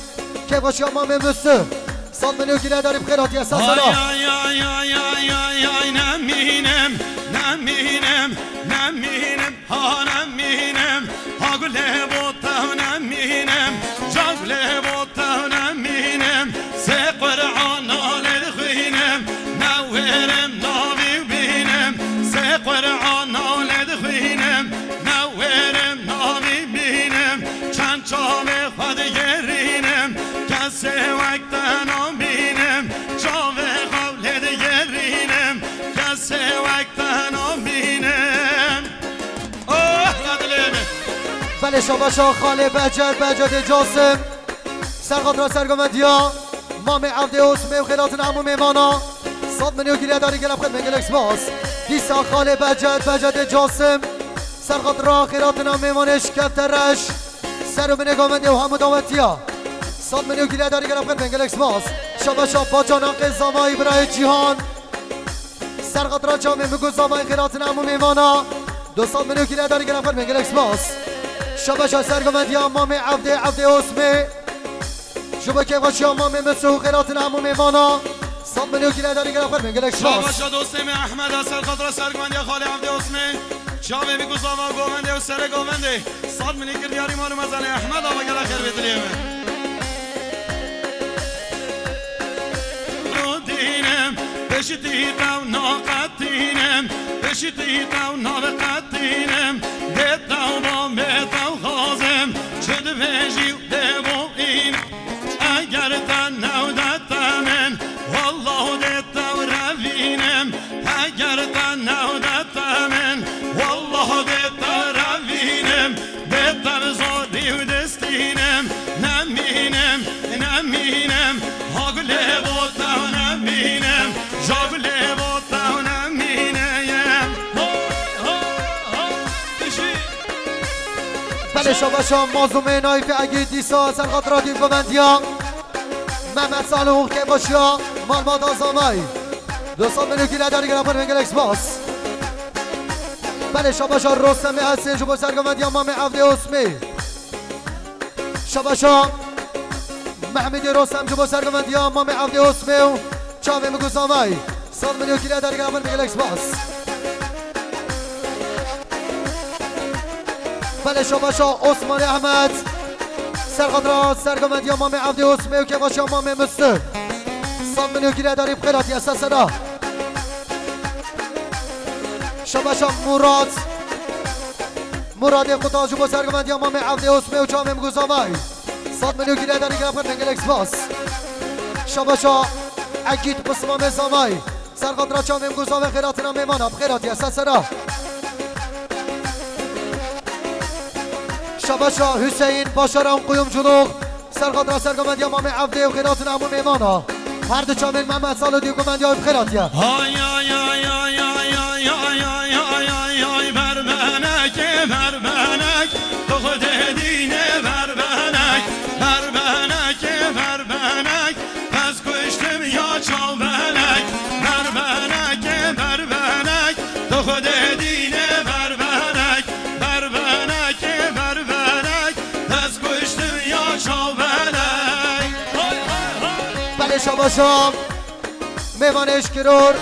Kêfaşiya mamê Mistu. Sed milyon geriye derî bi xêr hatiye ser sera. Ay, ay, ay, ay, ay, ay, ay, nemînim, nemînim, nemînim, ha nemînim, ha gulê bo te nemînim, ca gulê bo te nemînim, sê Qur'ana lê dixwînim, newêrim navî bînim, sê Qur'ana lê dixwînim, newêrim navî bînim, çend çavê xwe digerînim, kesê wek te namînim, çavê xwe lê digerînim, kesê wek te namînim. Oh, la dilê min. Şabaşa Xalê Becet, Becetê Casim. Serxatra sergovendiya Mamê Evdê Osmê û xêratina hemû mêvana. Sed milyon gîredarî gelek xwe gelek spas. Dîsa Xalê Becet, Becetê Casim. Serxatra xêratina mêvanê şikefte reş. Ser û binê govendê û hemû dawetiya. Sed milyon gîredarî gelek xwe gelek spas. Şabaşa Bacanaqê Zavayî birayê Cîhan. Serxatra çavê min ku zavayê xêratina hemû mêvana. Du sed milyon gîredarî gelek xwe gelek spas. Şabaşa sergovendiya Mamê Evdê, Evdê Osmê. Ji bo kêfxweşiya Mamê Misu û xêratina hemû mêvana. Sed milyon gîredarî gelek xwe gelek spas. Şabaşa dostê me Ehmed a serxatra sergovendiya Xalê Evdê Osmê. Çavê min ku zava govendê û serê govendê. Sed milyon gîredarî mal û mezelê Ehmed a ve gelek xêr vê dilê me. Dînim, piştî te û naqetînim, piştî te û naqetînim, bê te û bamê te û xazim, çi dibêjî û dê bo înim. Eger te newde te min, wallah dê te û revînim. Eger te newde te min, wallah dê te û revînim. Bê te bi zorî û destînim, nemînim, nemînim. Ha gulê bo te nemînim, ja gulê bo te nemînim. Ho, ho, ho, dişî. Belê şabaşa mazlûmê Naîfê Egîd dîsa serxatra dîv govendiya. Mehmet Salih û kêfxweşiya malbata Zavayî. Du sed milyon gîredarî gelek xwe gelek spas. Belê şabaşa Rostemê Esê ji bo sergovendiya Mamê Evdê Osmê. Şabaşa Mehmedê Rostem ji bo sergovendiya Mamê Evdê Osmê û çavê min ku zavayî. Sed milyon gîredarî gelek xwe gelek spas. Belê şabaşa Osmanê Ehmed. Serxatra sergovendiya Mamê Evdê Osmê û kêfxweşiya Mamê Misu. Sed milyon gîredarî bi xêr hatiye ser sera. Şabaşa Murat. Muradê Quta ji bo sergovendiya Mamê Evdê Osmê û çavê min ku zavayî. Sed milyon gîredarî gelek xwe gelek spas. Şabaşa Egîd Pismamê Zavayî. Serxatra çavê min ku zavê xêratina mêvana bi xêr hatiye ser sera. Şabaşa Hüseyin Başaran Kuyumculuk. Serxatra sergovendiya Mamê Evdê û xêratina hemû mêvana. Her du çavên Mehmet Salo dî govendiya wî bi xêr hatiye. Hay, hay, hay, hay, hay, hay, hay, hay, hay, hay, hay, berbenekê, berbenek, tu Xwedê dînê berbenek, berbenekê, berbenek, ez kuştim ya çavbelek, berbenekê, berbenek, tu Xwedê dînê berbenek, berbenekê, berbenek, ez kuştim ya çavbelek. Hay, hay, hay. Belê şabaşa. Mêvanê eşkiror.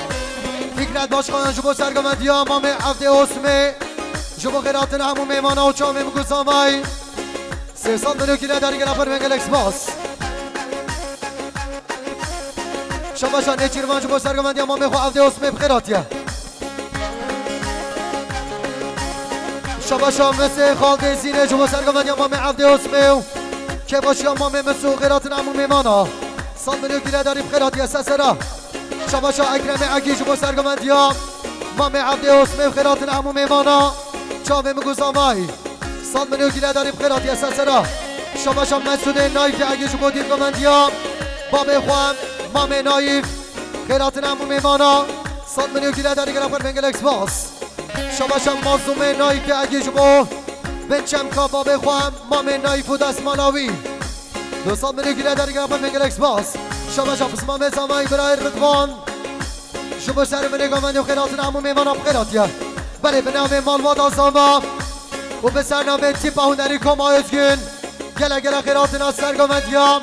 Fikret Başkan ji bo sergovendiya Mamê Evdê Osmê. Ji bo xêratina hemû mêvana û çavê min ku zavayî. Sê sed milyon gîredarî gelek xwe gelek spas. Şabaşa Nêçîrvan ji bo sergovendiya Mamê xwe Evdê Osmê bi xêr hatiye. Şabaşa Mesê Xaldê Zînê ji bo sergovendiya Mamê Evdê Osmê û kêfxweşiya Mamê Misu û xêratina hemû mêvana. Sed milyon gîredarî bi xêr hatiye ser sera. Şabaşa Ekremê Egî ji bo sergovendiya Mamê Evdê Osmê û xêratina hemû mêvana. Çavê min ku zavayî. Sed milyon gîredarî bi xêr hatiye ser sera. Şabaşa Mesûdê Nayfê Egî ji bo dîv govendiya babê xwe Mamê Nayf. Xêratina hemû mêvana. Sed milyon gîredarî gelek xwe gelek spas. Şabaşa mazlûmê Nayfê Egî ji bo bin çemka babê xwe Mamê Nayf û destmala wî. Du sed milyon gîredarî gelek xwe gelek spas. Şabaşa Pismamê Zavayî birayê Ridvan. Ji bo ser û binê govendê û xêratina hemû mêvana bi xêr hatiye. Belê bi navê malbata Zava û bi ser navê Tîpa Hunerî Koma Özgün. Gelek gelek xêratina ser govendiya.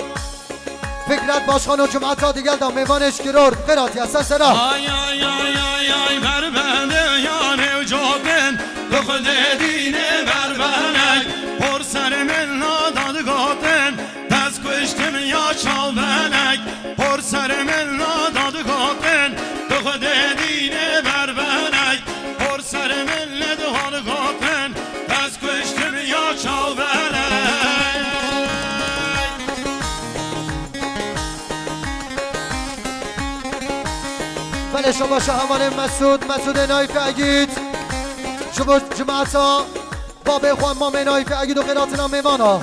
Fikret Başkan û cumeta digel de mêvanê şkiror bi xêr hatiye ser sera. Ay, ay, ay, ay, ay, berbende ya newcatin, tu Xwedê dînê berbenek, por ser min nada digotin, ez kuştim ya çavbelek, por ser min nada digotin, tu Xwedê dînê berbenek, por ser min lê diha digotin, ez kuştim ya çavbelek. Belê şabaşa hevalê Mesûd, Mesûdê Nayfê Egîd. Ji bo cemaeta Babê xwe, mamê Naîfê Egîd û xêratina mêvana.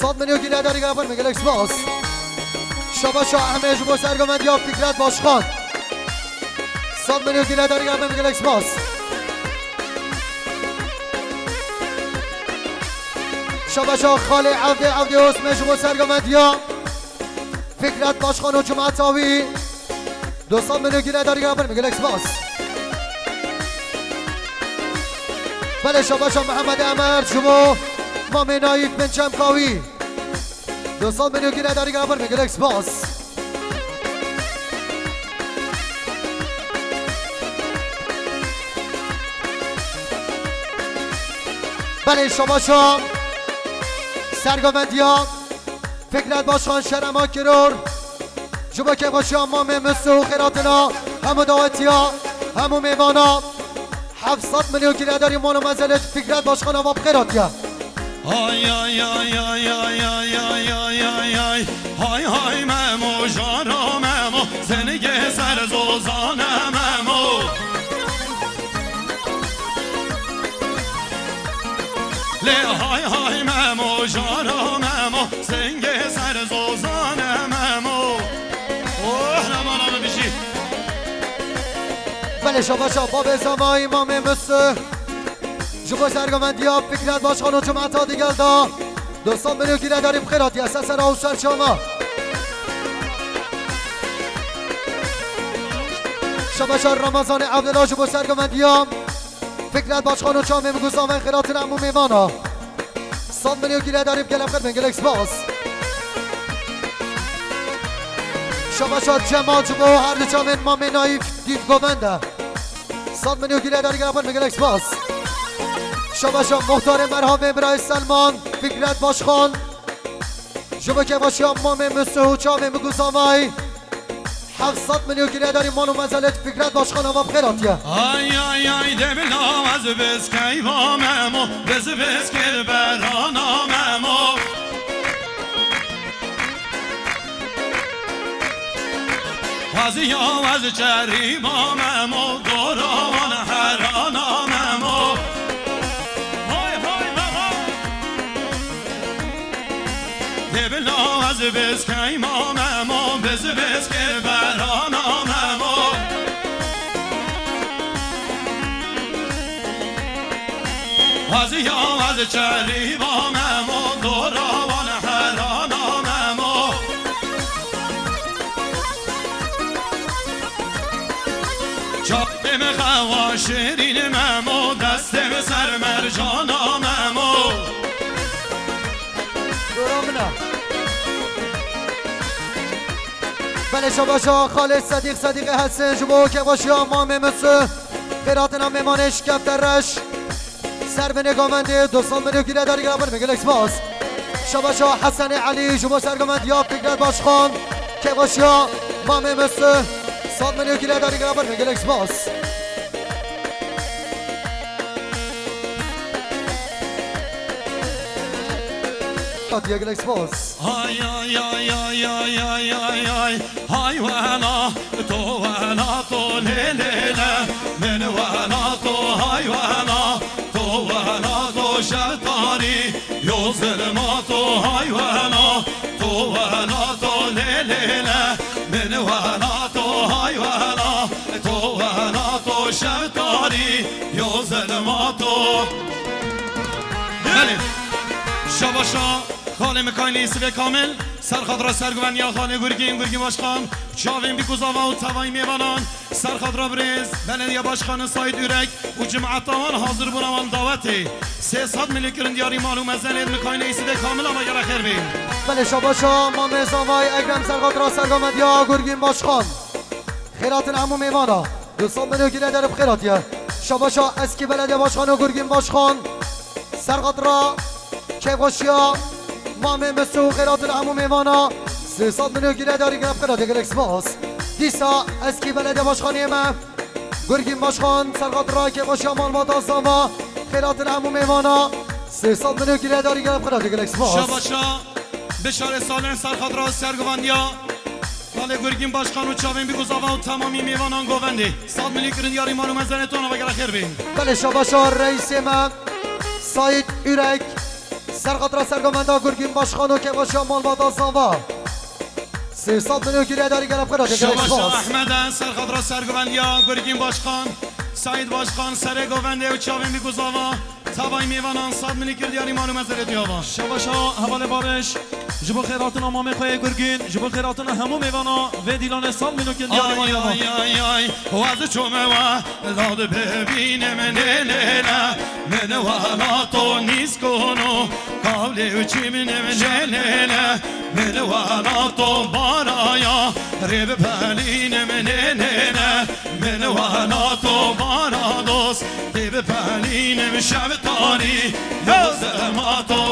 Sed milyon gîredarî gele xwe, gelek spas. Şabaşa Ehmed ji bo sergovendiya Fikret Başkan. Sed milyon gîredarî gele xwe, gelek spas. Şabaşa Xalê Evdê, Evdê Osman ji bo sergovendiya Fikret Başkan û cemaeta wî. Du sed milyon gîredarî gele xwe, gelek spas. Belê, şabaşa Mihemed Emer ji bo mamê Naîf bin Çemkawî. Du sed milyon gîredarî gele xwe, gelek spas. Belê, şabaşa sergovendiya Fikret Başkan, Şerema Kiror. Ji bo kêfxweşiya mamê Misu û xêratina hemû dawetiya, hemû mêvana. Heft sed milyon gîredarî mal û mezelê Fikret Başkan ava bi xêr hatiye. Ay, ay, ay. Hay, hay, Memo, jara Memo, zengê ser zozane Memo. Lê hay, hay, Memo, jara Memo, zengê ser zozane Memo. Oh, remana min bijî. Belê, şabaşa babê Zavayî, mamê Misu. Ji bo sergovendiya Fikret Başkan û cemaeta digel de. Du sed milyon gîredarî bi xêr hatiye, ser sera û ser çava. Şabaşa Ramazanê Evdela ji bo sergovendiya Fikret Başkan û çavên bi guzavên xêratina hemû mêvana. Sed milyon gîredarî bi gelek xêr bin, gelek spas. Şabaşa Cemal ji bo her du çavên mamê Naîf dît govende. Sed milyon gîredarî gele xwe, gelek spas. Şabaşa muxtarê merhavê birayê Selman, Fikret Başkan. Ji bo kêfxweşiya mamê Misu û çavên bi guzavay. Heft sed milyon gîredarî mal û mezelê Fikret Başkan ava bi xêr hatiye. Ay, ay, ay, de bila ez biz keyva Memo, biz biz kir berana Memo. Xwaziya ez çerîba Memo, dora wan herana Memo. Hay, hay, Memo. Dê bila ez biz keyma Memo, biz biz kê berana Memo. Xwaziya ez çerîba Memo, dora wan herana Memo. Çavê min xewa şêrîn Memo, destê min ser mercana Memo. Dora min e. Belê şabaşa Xalê Sedîq, Sedîqê Hesin ji bo kêfxweşiya mamê Misu. Xêratina mêvanê şikefte reş. Ser binê govendê du sed milyon gîredarî gele xwe, gelek spas. Şabaşa Hesenê Elî ji bo sergovendiya Fikret Başkan. Kêfxweşiya mamê Misu. Sed milyon gîredarî gele xwe, gelek spas. Hatiye, gelek spas. Ay, ay, ay. Hay wela to, wela to, lê, lê, lê. Min wela to, hay wela to, wela to, şev tarî yo zilma to, hay wela to, wela to, lê, lê, lê. Min wela to, hay wela to, wela to, şev tarî yo zilma to. Belê. Şabaşa. Xalê Mikaîlê Yusufê Kamil, serxatira serguvendiya Xalê Gurgîn, Gurgîn Başkan, çavên bîk û zava û tevayî mêvanan, serxatira birêz, belediye başkanı Saîd Ürek û cemaeta wan hazir bûna wan dawetê. Sê sed milyon kirin diyarî mal û mezelê Mikaîlê Yusufê Kamil ava gele xêr bê. Belê şabaşa mamê zavayî Ekrem, serxatira serguvendiya Gurgîn Başkan. Xêratin hemû mêvana. Du sed milyon gîredarî bi xêr hatiye. Şabaşa eskî belediye başkanı Gurgîn Başkan. Serxatira kêfxweşiya mamê Misu û xêratin hemû mêvana. Sê sed milyon gîredarî gele bi xêr hatiye, gelek spas. Dîsa eskî belediye başkanê me Gurgîn Başkan, serxatira kêfxweşiya malbata zava, xêratin hemû mêvana. Sê sed milyon gîredarî gele bi xêr hatiye, gelek spas. Şabaşa Bişarê Salih, serxatira serguvendiya Xalê Gurgîn Başkan û çavên bîk û zava û temamî mêvanan govendê. Sed milyon kirin diyarî mal û mezelê to, ava gele xêr bê. Belê şabaşa reîsê me. Saîd Ürek, serxatra sergovenda Gurgîn Başkan û kêvaşiya malbata Zava. Sê sed milyon gîrê darî gelek xwe re Şabaşa spas. Ehmed e, serxatra sergovendiya Gurgîn Başkan, Saîd Başkan, serê govendê û çavên wî ku Zava, tavayî mêvanan sed milyon kir diyarî mal û mezerê diyava. Şabaşa hevalê Barış, ji bo xêratina mamê xwe yê Gurgîn, ji bo xêratina hemû mêvana vê dîlanê sed milyon kir diyarî mal û mezerê diyava. Ay, ay, ay, ay, waz çome wa. Lad bibînim nê nê ne, min welato nîskono. Kavlê û çîminim nê nê ne, min welato baraya. Rê bipelînim nê nê ne, min welato bara dost. Tê bipelînim şev tarî, yo zilmato.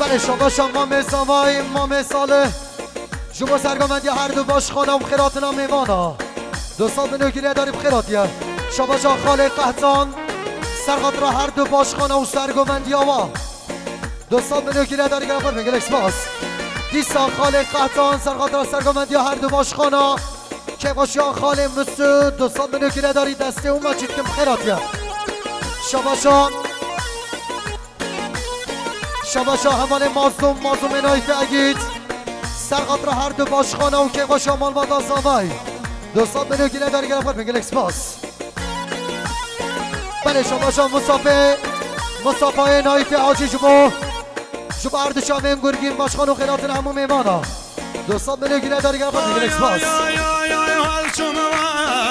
Belê şabaşa mamê Zavayî, mamê Salih. Ji bo sergovendiya her du başxana û bi xêr hatina mêvana. Du sed milyon gîrê darî bi xêr hatiye. Şabaşa xalê Qehtan, serxatra her du başxana û sergovendiya wa. Du sed milyon gîrê darî gelek xwe, gelek spas. Dîsa xalê Qehtan, serxatra sergovendiya her du başxana. Kêvaşiya xalê Musu, du sed milyon gîrê darî destê û maçî dikim bi xêr hatiye. Şabaşa. Şabaşa hevalê Mazlûm, Mazlûmê Nayfê Egîd. Serxatra her du başxana û kêvaşa malbata Zavay. Du sed milyon gîrê darî gelek xwe, gelek spas. Belê şabaşa Mustafê, Mustafayê Nayfê Hacî ji bo, ji bo her du çavên Gurgîn Başkan û xêratin hemû mêvana. Du sed milyon gîrê darî gelek xwe, gelek spas. Ay, ay, ay, ay, waz çûm we,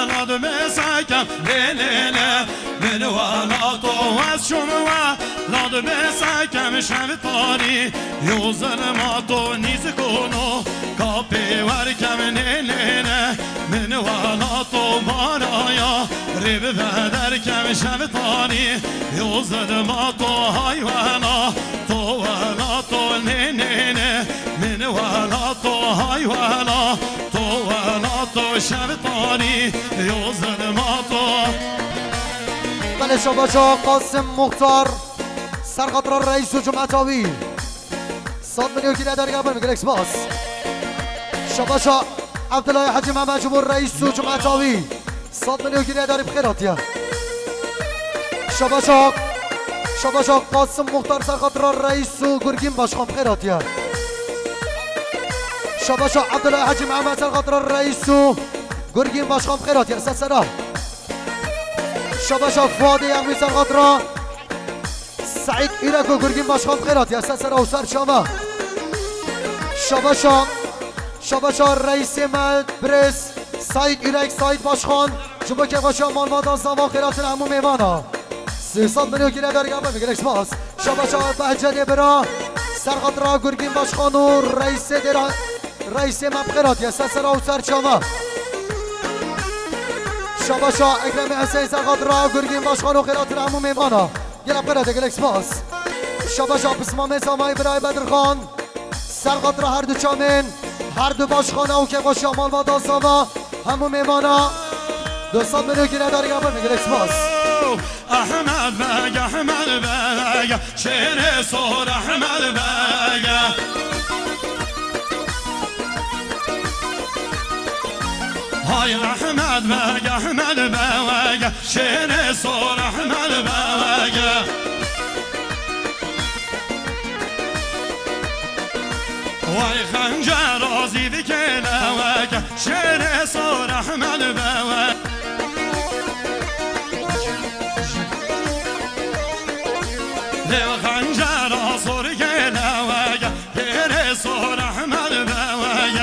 lad bê sekem, lê, lê, lê. Min welato waz çûm we, lad bê sekem şev tarî, yo zilmato nîskono, kapê werkem nê nê ne. Min welato baraya, rê bi vederkem şev tarî, yo zilmato hay wela, to welato nê nê ne. Min welato hay wela, to welato şev tarî, yo zilmato. Belê şabaşa Qasim Muxtar, serxatra reîs û cumeta wî. Sed milyon gîrê darî gelek xwe, gelek spas. Şabaşa Abdullah Hacı Mehmet ji bo reîs û cumeta wî. Sed milyon gîrê darî bi xêr hatiye. Şabaşa, şabaşa Qasim Muxtar serxatra reîs û Gurgîn Başkan bi xêr hatiye. Şabaşa Abdullah Hacı Mehmet serxatra reîs û Gurgîn Başkan bi xêr hatiye. Ser sera. Şabaşa Fuadê Yexmî serxatra Seîd Ürek û Gurgîn Başkan bi xêr hatiye. Ser sera û ser çava. Şabaşa, şabaşa reîsê me birêz Seîd Ürek, Seîd Başkan, ji bo kêvaşiya malbata Zava, xêratin hemû mêvana. Sê sed milyon gîrê darî gelek xwe, gelek spas. Şabaşa Behcetê bira, serxatra Gurgîn Başkan û reîsê dêra, reîsê me bi xêr hatiye. Ser sera û ser çava. Şabaşa Ekremê Hesên, serxatra Gurgîn Başkan û xêratin hemû mêvana. Gelek xwe re de gelek spas. Şabaşa pismamê Zavayê birayê Bedirxan. Serxatra her du çavên, her du başxana û kêvaşiya malbata Zava, hemû mêvana. Du sed milyon gîrê darî gelek xwe, gelek spas. Ehmed Beg, Ehmed Beg, şêrê sor Ehmed Beg. Hay Ehmed Beg, Ehmed Beg, şêrê sor Ehmed Beg. Vay xencera zîvikê lewek, şêrê sor Ehmed Beg. Lê xencera sor gelewek, Pêrê sor Ehmed Beg.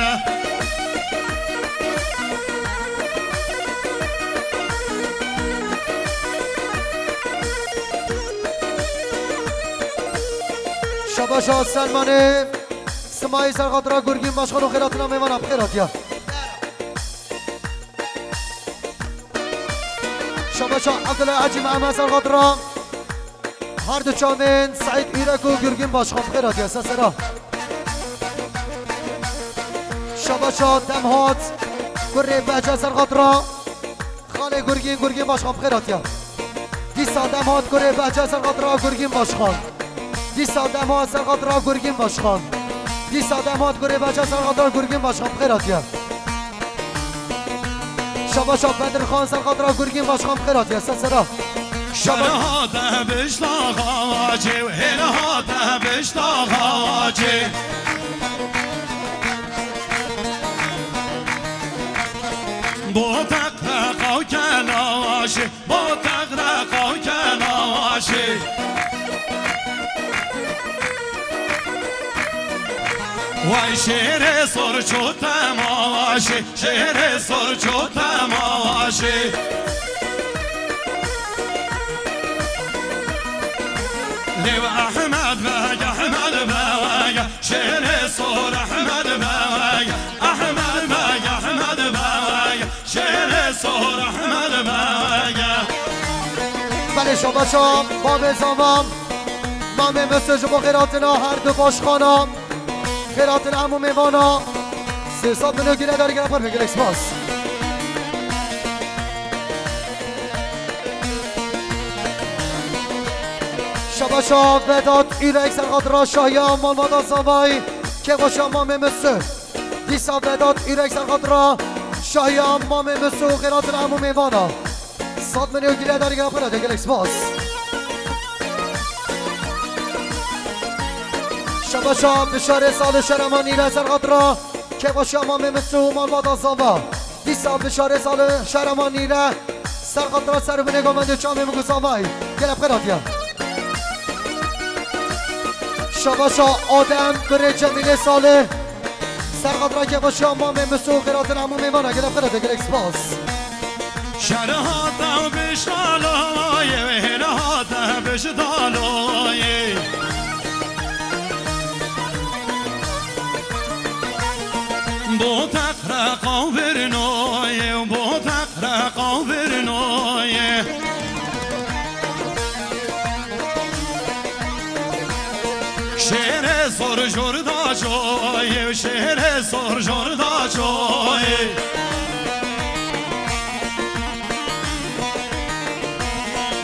Şabaşa Selmanê Simayî serxatra Gurgîn Başkan û xêratina mêvana bi xêr hatiye. Şabaşa Abdullah Hacî Mehmet serxatra her du çavên Seîd Ürek û Gurgîn Başkan bi xêr hatiye. Ser sera. Şabaşa Demhat kurê Behçe serxatra xalê Gurgîn, Gurgîn Başkan bi xêr hatiye. Dîsa Demhat kurê Behçe serxatra Gurgîn Başkan. Dîsa Demhat serxatra Gurgîn Başkan. Dîsa Demhat kurê Behçe serxatra Gurgîn Başkan bi xêr hatiye. Şabaşa Bedirxan serxatra Gurgîn Başkan bi xêr hatiye. Ser sera. Şaban. Hêne hate bişta xacê, hêne hate bişta xacê. Bo teq reqaw kena aşê, bo teq reqaw kena aşê. Vay şêrê sor ço temaşê, şêrê sor ço temaşê. Lêv Ehmed Beg, Ehmed Beg, şêrê sor Ehmed Beg, Ehmed Beg, Ehmed Beg, şêrê sor Ehmed Beg. Belê şabaşa, babê zaman, mamê Mesut ji bo xêratina her du başxana. Xêratin hemû mêvana. Sê sed milyon gîre dergera xwe, gelek spas. Şabaşa Vedat Ürek serxatira şahiya malbata zavay. Kêxweşa mamê Mesut. Dîsa Vedat Ürek serxatira şahiya mamê Mesut, xêratin hemû mêvana. Sed milyon gîre dergera xwe de gelek spas. Şabaşa Bişarê Salih Şereman Nîre serxatira kêxweşiya mamê Mesut û malbata zava. Dîsa Bişarê Salih Şereman Nîre serxatira ser binê govendê çamê min ku zavayî. Gelek xwe radiya. Şabaşa Adem birê Cemîlê Salih. Serxatira kêxweşiya mamê Mesut, xêratin hemû mêvana gelek xwe radiya, gelek spas. Şer hate biştaloyê, hêne hate biştaloyê. Bo teq reqaw birnoyê, bo teq reqaw birnoyê. Şêrê sor jor da çoyê, şêrê sor jor da çoyê.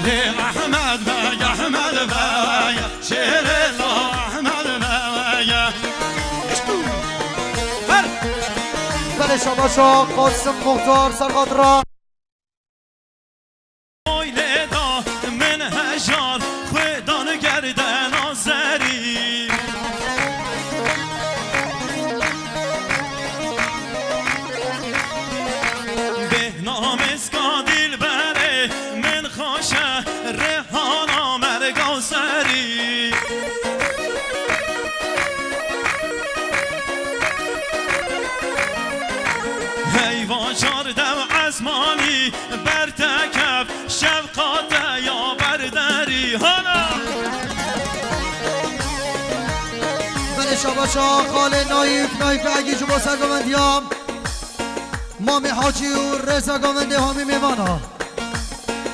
Lê Ehmed Beg, Ehmed Beg, şêrê la Ehmed Beg. Her. Belê şabaşa Qasim Muxtar serxatira. Oy lê da min hejar xwe dan gerdena zerî. Bêhna mêska dîlberê min xweşe rihana merga serî. Heyva çardew esmanî bertekef şefqa te ya berderî. Hana! Belê şabaşa xalê Nayîf, Nayîf Egî ji bo sergovendiya Mamê Hacî û rêza govendê hamî mêvana.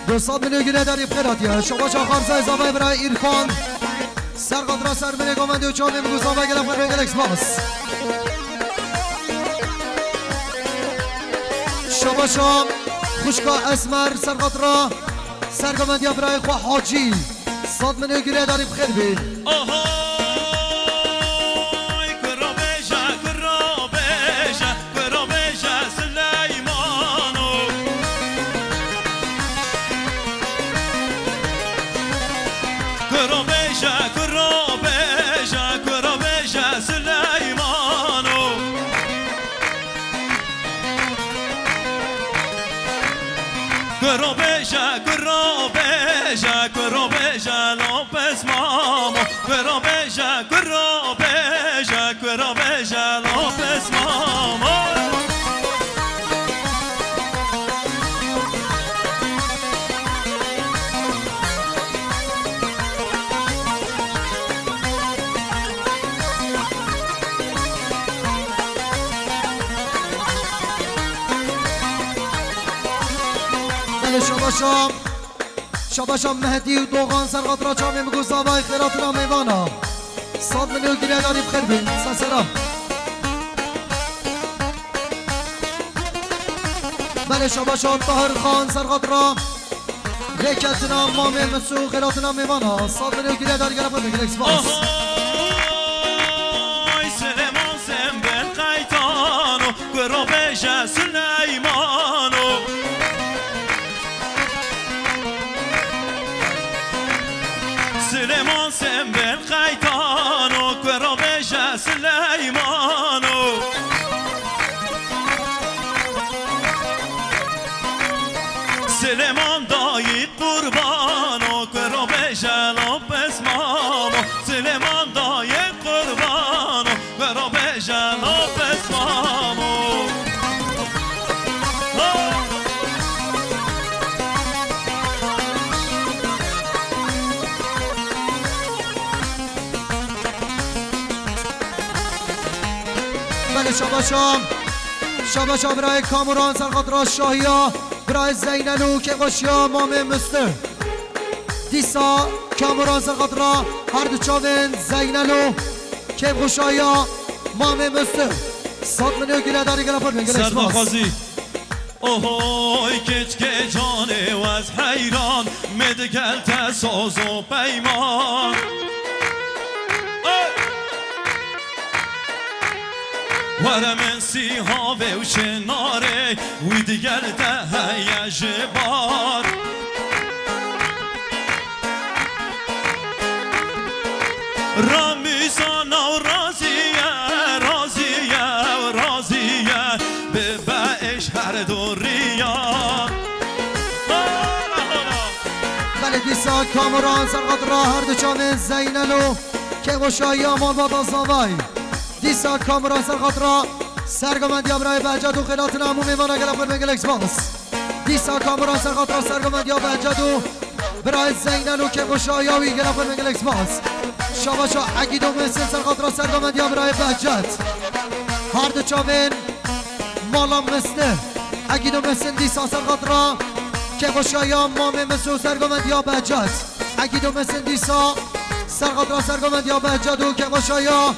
Du sed milyon gîre derî bi xêr hatiye. Şabaşa Xarzay zavay bira Îrfan. Serxatira ser binê govendê û çavê min ku zavay gelek xwe gelek spas. Şabaşa xwişka Esmer serxatira ser govendiya birayê xwe Hacî. Sed milyon gîre derî bi xêr bî. Ohoy, kuro bêje, kuro bêje. Kuro bêje Sileymano. Kuro bêje, kuro bêje, kuro bêje Sileymano. Kuro bêje, kuro bêje, kuro bêje Lopez Mamo. Kuro bêje, kuro bêje, kuro bêje Lopez Mamo. Belê şabaşa. Şabaşa Mehdî û Dogan serxatira çavê min ku zavayê xêratina mêvana. Sed milyon gîre darî bi xêr bin. Sesera. Belê şabaşa Tahir Xan serxatira lêketina mamê Mesû xêratina mêvana. Sed milyon gîre darî gere xwe gelek spas. Ohoy, Silêman Sembel Qaytano. Kuro bêje Sileymano. Silêman dayî qurbano, kuro bêje Lopez Mamo. Silêman dayî qurbano, kuro bêje Lopez Mamo. Belê şabaşa. Şabaşa birayê Kamuran serxatira Şahiya. Birayê Zeynel û kêfxweşiya mamê Mistir. Dîsa Kamuran serxatira her du çavên Zeynel û kêfxweşiya mamê Mistir. Sed milyon gile darî gela xwe gelek spas. Ohoy keçkê canê wez heyran, me digel te soz û peyman. Ey! Were min sîhavê û çinarê, wî digel te heye ji bar. Ramîzana û razî ye, razî ye, razî ye, bibe êş her du riya. Hola, hola. Belê dîsa Kamuran serxatira her du çavên Zeynel û kêfxweşiya malbata Zavay. Dîsa Kamuran serxatira sergovendiya birayê Behcet û xêlatina hemû mêvana gela xwe gelek spas. Dîsa Kamuran serxatira sergovendiya Behcet û birayê Zeynel û kêfxweşiya wî gela xwe gelek spas. Şabaşa Egîd û Mesin serxatira sergovendiya birayê Behcet. Her du çavên mala Misli. Egîd û Mesin dîsa serxatira kêfxweşiya mamê Misli û sergovendiya Behcet. Egîd û Mesin dîsa serxatira sergovendiya Behcet û kêfxweşiya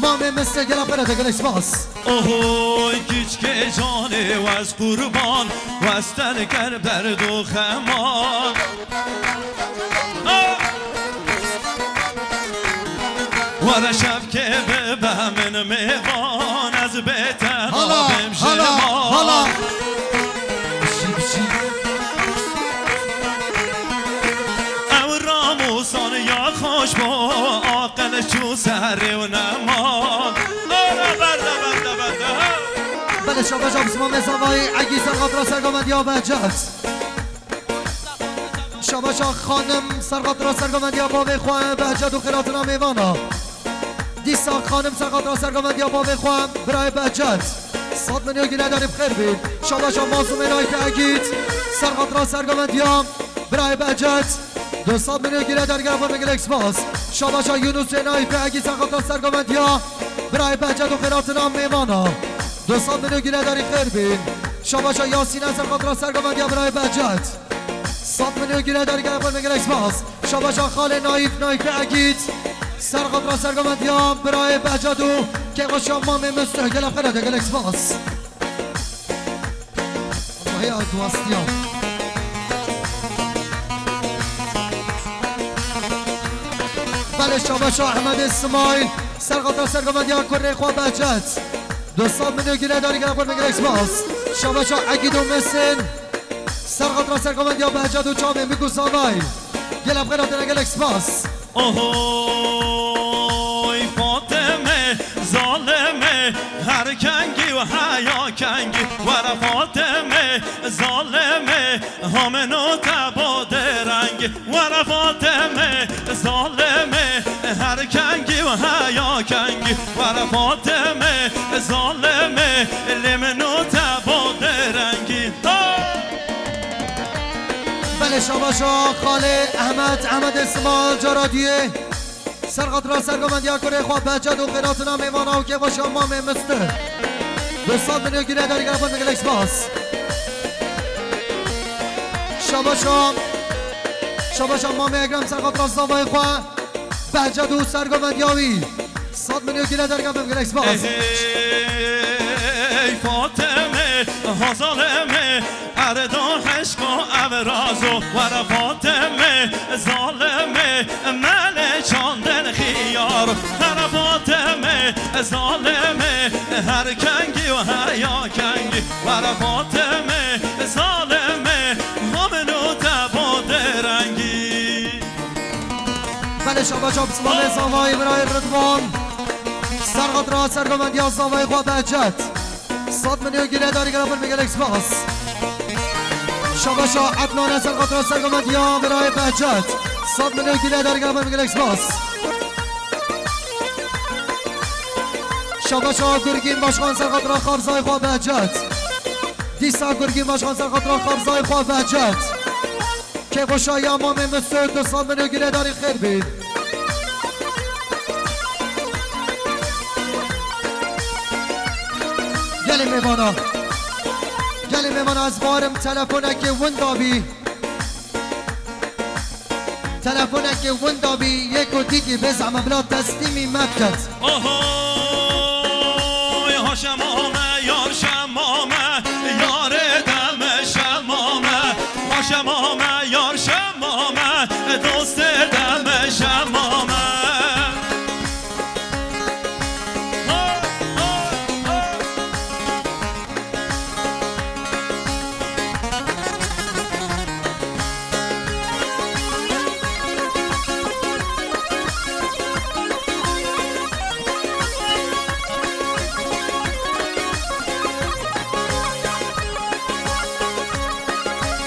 mamê Misli gela xwe gelek spas. Ohoy keçkê canê wez qurban, wez te li ker derd û xeman. Were şevkê bibe min mêvan, ez bê te nabêm ji mal. Ew ramûsan ya xweş bo, aqil çû serê û nema. Ora berde, berde, berde, ha. Belê şabaşa Bismamê Zavayî, Egîd serxatira sergovendiya Behcet. Şabaşa Xanim serxatira sergovendiya bavê xwe Behcet û xêlatina mêvana. Dîsa Xanim serxatira sergovendiya bavê xwe birayê Behcet. Sed milyon gile darî bi xêr bî. Şabaşa Mazlûmê Nayfê Egîd serxatira sergovendiya birayê Behcet. Du sed milyon gile darî gela xwe gelek spas. Şabaşa Yunusê Nayfê Egîd serxatira sergovendiya birayê Behcet û xêlatina mêvana. Du sed milyon gile darî xêr bî. Şabaşa Yasîne serxatira sergovendiya birayê Behcet. Sed milyon gile darî gela xwe gelek spas. Şabaşa xalê Nayf, Nayfê Egîd. Serxatira sergovendiya birayê Behcet û kêfxweşiya mamê Misteh gela xwe gelek spas. Allahê Azwastiya. Belê şabaşa Ehmedê Simayl. Serxatira sergovendiya kurê xwe Behcet. Du sed milyon gile darî gela xwe gelek spas. Şabaşa Egîd û Mesin. Serxatira sergovendiya Behcet û çavên Mîk û Zavay. Gela bi xêr hatine gelek spas. Ohoy Fatime, zalime, her kengî û heya kengî. Were Fatime, zalime, hamino te bo derengî. Were Fatime, zalime, her kengî û heya kengî. Were Fatime, zalime, lê min û te bo derengî. Ho! Belê şabaşa xalê Ehmed, Ehmedê Simal cara duyê. Serxatira sergovendiya kurê xwe Behcet û xêratina mêvana û kêfxweşiya mamê Misteh. Du sed milyon gile darî gela xwe gelek spas. Şabaşa, şabaşa mamê Ekrem serxatira zavayê xwe Behcet û sergovendiya wî. Sed milyon gile darî gela xwe gelek spas. Ey Fatime, ha zalime, erda heşka ev razo. Were Fatime, zalime, mele çandin xiyar. Were Fatime, zalime, her kengî û heya kengî. Were Fatime, zalime, hamino te bo derengî. Belê şabaşa bi zimanê zavayê birayê Ridvan. Serxatira sergovendiya zavayê xwe Behcet. Sed milyon gile darî gela xwe gelek spas. Şabaşa Ednan ser xatira sergovendiya birayê Behcet. Sed milyon gule dergah bin, gelek spas. Şabaşa Gurgîn Başkan ser xatira xarzayê xwe Behcet. Dîsa Gurgîn Başkan ser xatira xarzayê xwe Behcet. Kêfxweşa ya mamê Mesûd, du sed milyon gule darî xêr bî. Gelê mêvana. Gelê mêvana, ez barim telefonekê winda bî. Telefonekê winda bî, yê ku dîtî bê zehme bila teslîmî me biket. Oho, ya şema me, yar şema me, yarê del me şema me, ya şema me, yar şema me, dostê del me şema me.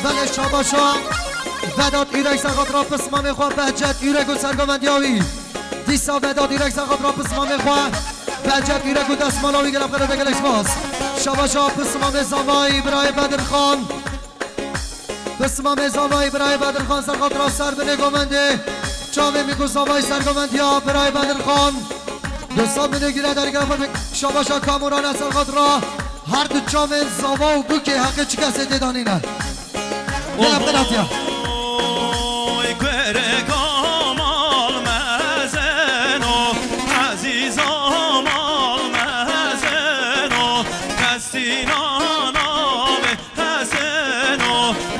Belê şabaşa Vedat Ürek ser xatira pismamê xwe, Behcet Ürek û sergovendiya wî. Dîsa Vedat Ürek ser xatira pismamê xwe, Behcet Ürek û destmala wî, gelek xêr, gelek spas. Şabaşa pismamê zavayî birayê Bedirxan. Pismamê zavayî birayê Bedirxan ser xatira ser binê govendê. Çavê mî ku zavayî sergovendiya birayê Bedirxan. Du sed milyon gule dergah bin. Şabaşa Kamûran e ser xatira her du çavên zava û bûkê heqê çi kesê tê danîne. Gelek xêr hatiye. Oy, kurê Kamal mezeno, ezîza mal mezeno, destîna navê hezeno,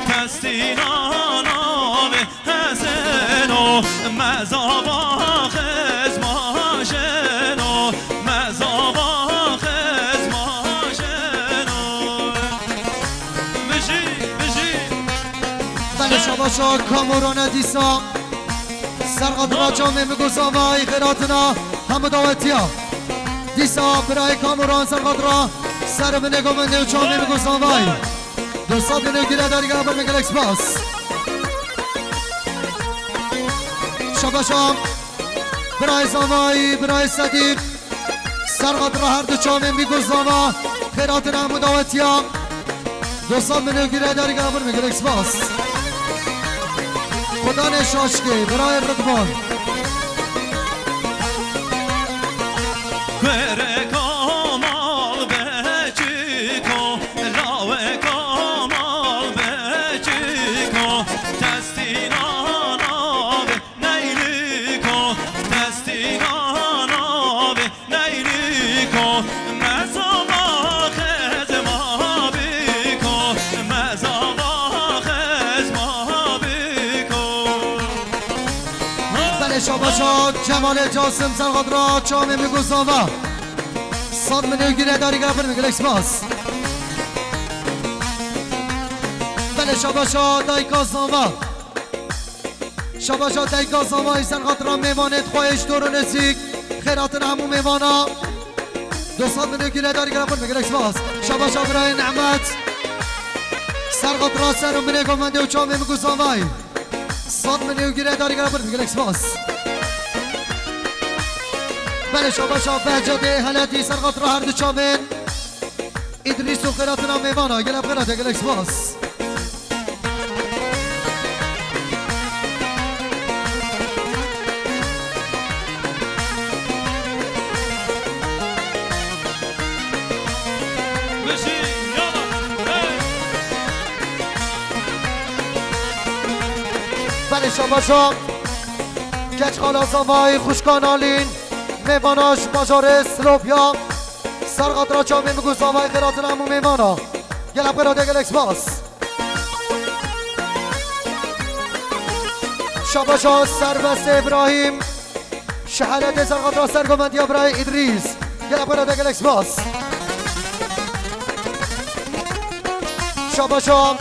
destîna navê hezeno, me zava xizma jeno, me zava xizma jeno. Bijî, bijî. Belê şabaşa Kamûran e dîsa. Ser xatira çavê mî ku zavayî xêr hatina hemû dawetiya. Dîsa birayê Kamûran ser xatira ser binê govendê û çavê mî ku zavayî. Du sed milyon gule dergah bin, gelek spas. Şabaşa birayê zavayî, birayê Sedîq. Ser xatira her du çavên mî ku zava, xêr hatina hemû dawetiya. Du sed milyon gule dergah bin, gelek spas. Xudanê şaşkê, birayê Ridvan. Kurê Kamal Beçiko, lawê Kamal Beçiko, destîna navê Neyliko, destîna navê Neyliko, me zava xizma biko, me zava xizma biko. Belê şabaşa Cemalê Casim ser xatira çavê mî ku zava. Sed milyon gule dergah bin, gelek spas. Belê şabaşa dayka zava. Şabaşa dayka zavayî ser xatira mêvanê xwe yê ji dor û nêzîk. Xêr hatin hemû mêvana. Du sed milyon gule dergah bin, gelek spas. Şabaşa birayê Nehmet. Ser xatira ser û binê govendê û çavê mî ku zavayî. Sed milyon gule dergah bin, gelek spas. Belê şabaşa Behcetê Heletî ser xatira her du çavên. Îdrîs û xêr hatina mêvana, gelek xêr hatiye, gelek spas. Belê şabaşa keç xala zavayî xwişka Nalîn, mêvana ji bajarê Silopya. Ser xatira çavê mî ku zavayî xêr hatina hemû mêvana. Gelek xêr hatiye, gelek spas. Şabaşa Serbestê Îbrahîm. Şehaletê ser xatira sergovendiya birayê Îdrîs. Gelek xêr hatiye, gelek spas. Şabaşa.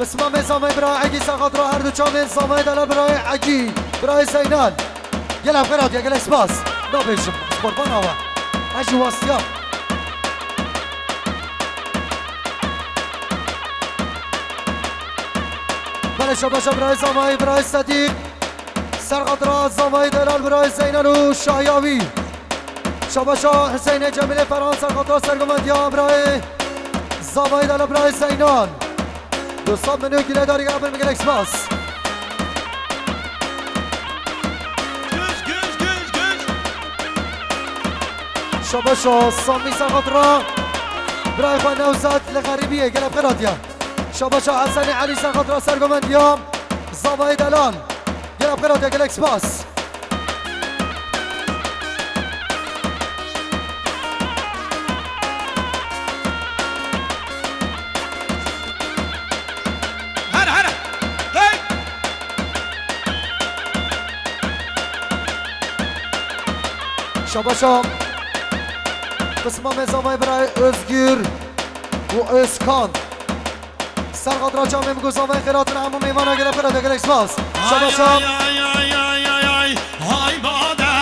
Pismamê zavayî birayê Egî ser xatira her du çavên zavayê delal birayê Egî, birayê Zeynal. Gelek xêr hatiye, gelek spas. Nabêjim, qurbana we. Ez jî wastiya. Şabaşa birayê Zavayê, birayê Sedîq. Serqatra Zavayê Delal, birayê Zeynal û Şahyawî. Şabaşa Hüseynê Cemîlê Ferhan, serqatra sergovendiya birayê Zavayê Delal, birayê Zeynal. Du sed milyon gîle darî, gelek spas. Güç, güç, güç, güç. Şabaşa Samî serqatra birayê xwe Newzat li xerîbiyê, gelek xeyratiye. Şabaşa Hesenê Elî serqatra sergovendiya Zavayê Delal. Gelek xeyratiye, gelek spas. Here, here. Hey! Şabaşa. Pismamê Zavayê birayê Özgür û Özkan. Serqatra çavên bi ku Zavayê xêratin hemû mêvana gelek xêratiye, gelek spas. Şabaşa. Ay, ay, ay, ay, ay, ay, ay. Hay bade,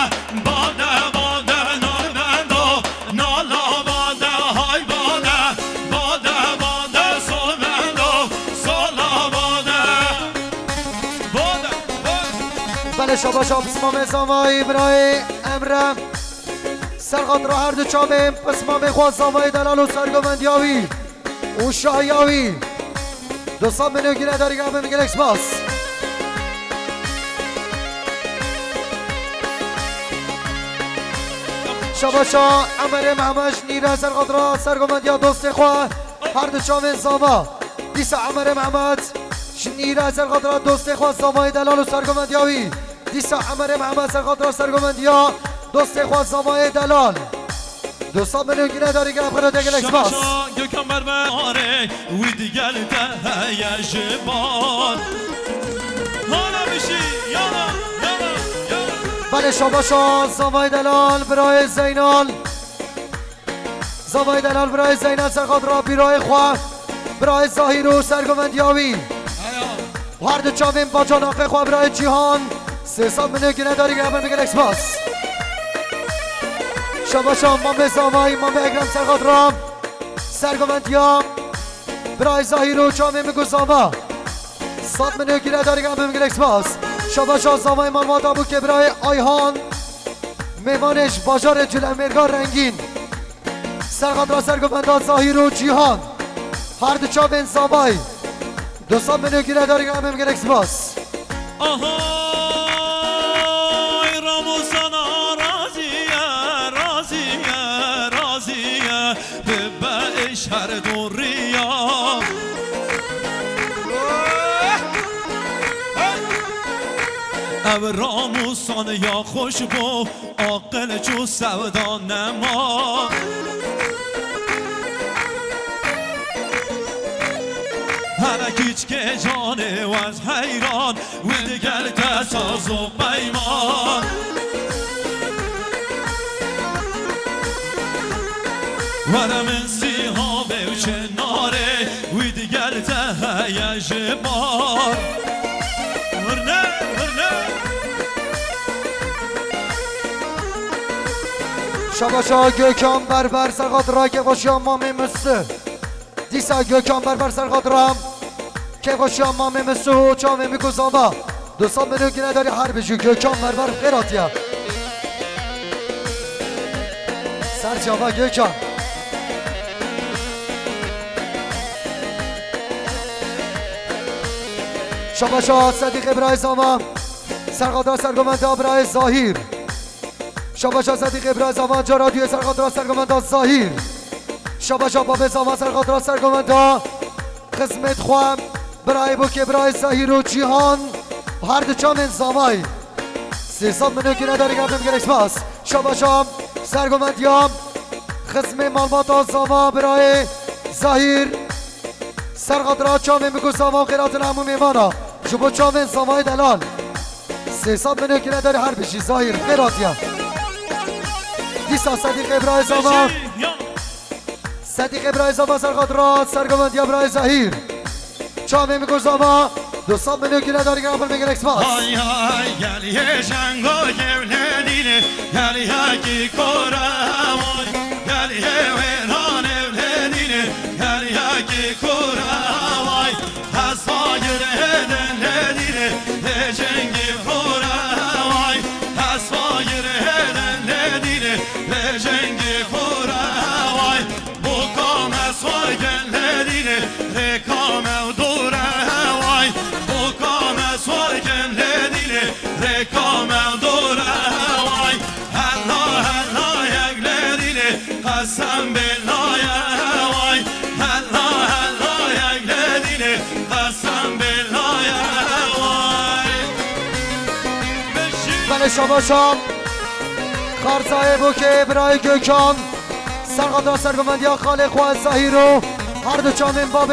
bade, bade, nar bendo, nala bade, hay bade, bade, bade, sol bendo, sola bade. Bade, bade. Belê şabaşa pismamê Zavayê birayê Emre. Serqatra her du çavên pismamê xwe Zavayê Delal û sergovendiya wî û Şahiya wî. Du sed milyon gîle darî, gelek spas. Şabaşa Emerê Mehmet ji nîra serqatra sergovendiya dostê xwe her du çavên Zava. Dîsa Emerê Mehmet ji nîra serqatra dostê xwe Zavayê Delal û sergovendiya wî. Dîsa Emerê Mehmet serqatra sergovendiya dostê xwe Zavayê Delal. Du sed milyon gîle darî, gelek xeyratiye, gelek spas. Şaşa Gökhan Berber, arê, wî digel te heye ji bar. Hala bir şey, yana, yana, yana. Belê şabaşa Zavayê Delal, birayê Zeynal. Zavayê Delal, birayê Zeynal serqatra birayê xwe, birayê Zahîr û sergovendiya wî. Aya. Her du çavên bacanaqê xwe, birayê Cîhan. Sê sed milyon gîle darî, gelek spas. Şabaşa mamê Zavayê, mamê Ekrem serqatra sergovendiya birayê Zahîr û çavên min ku Zava. Sed milyon gîle darî, gelek spas. Şabaşa Zavayê malbata bûkê birayê Ayhan. Mêvanê ji bajarê Culemêrga Rengîn. Serqatra sergovenda Zahîr û Cîhan. Her du çavên Zavayê. Du sed milyon gîle darî, gelek spas. Ahay, Ramo sana razî ye, razî ye, razî ye. Bibe êş her du riya. Ev Ramo sana ya xweş bû. Aqil çû sewda nema. Hele kîçkê canê wez heyran, wî digel te saz û peyman. Were min sîhavê û çinarê, wî digel te heye ji bar. Hurne, hurne. Şabaşa Gökhan Berber, serqatra kêfxweşiya mamê Misli. Dîsa Gökhan Berber serqatra kêfxweşiya mamê Misli û çavê min ku Zava. Du sed milyon gîle darî, her bijî Gökhan Berber, xêr hatiye. Ser çava Gökhan. Şabaşa Sedîqê birayê Zava. Serqatra sergovenda birayê Zahîr. Şabaşa Sedîqê birayê Zava, cara duyê serqatra sergovenda Zahîr. Şabaşa babê Zava serqatra sergovenda. Xizmêt xwe birayê bûkê birayê Zahîr û Cîhan. Her du çavên Zavayê. Sê sed milyon gîle darî, gelek spas. Şabaşa sergovendiya xizmê malbata Zava birayê Zahîr. Serqatra çavên min ku Zava û xêratin hemû mêvana. Ji bo çavên Zavayê delal. Sê sed milyon gîle darî, her bijî Zahîr, xêr hatiye. Dîsa Sedîqê birayê Zava. Sedîqê birayê Zava serqatra sergovendiya birayê Zahîr. Çavê min ku Zava, du sed milyon gîle darî, gelek spas. Hay hay, geliyê jengo Yewlêdînê, geliyekî kore vay, geliyê wêran Ewlêdînê, geliyekî kore vay. Hesayir êdin Şabaşa Xarzayê Bokê, birayê Gökhan. Serqata serbivendiya xalê xwe Zahîro. Her du çavên babê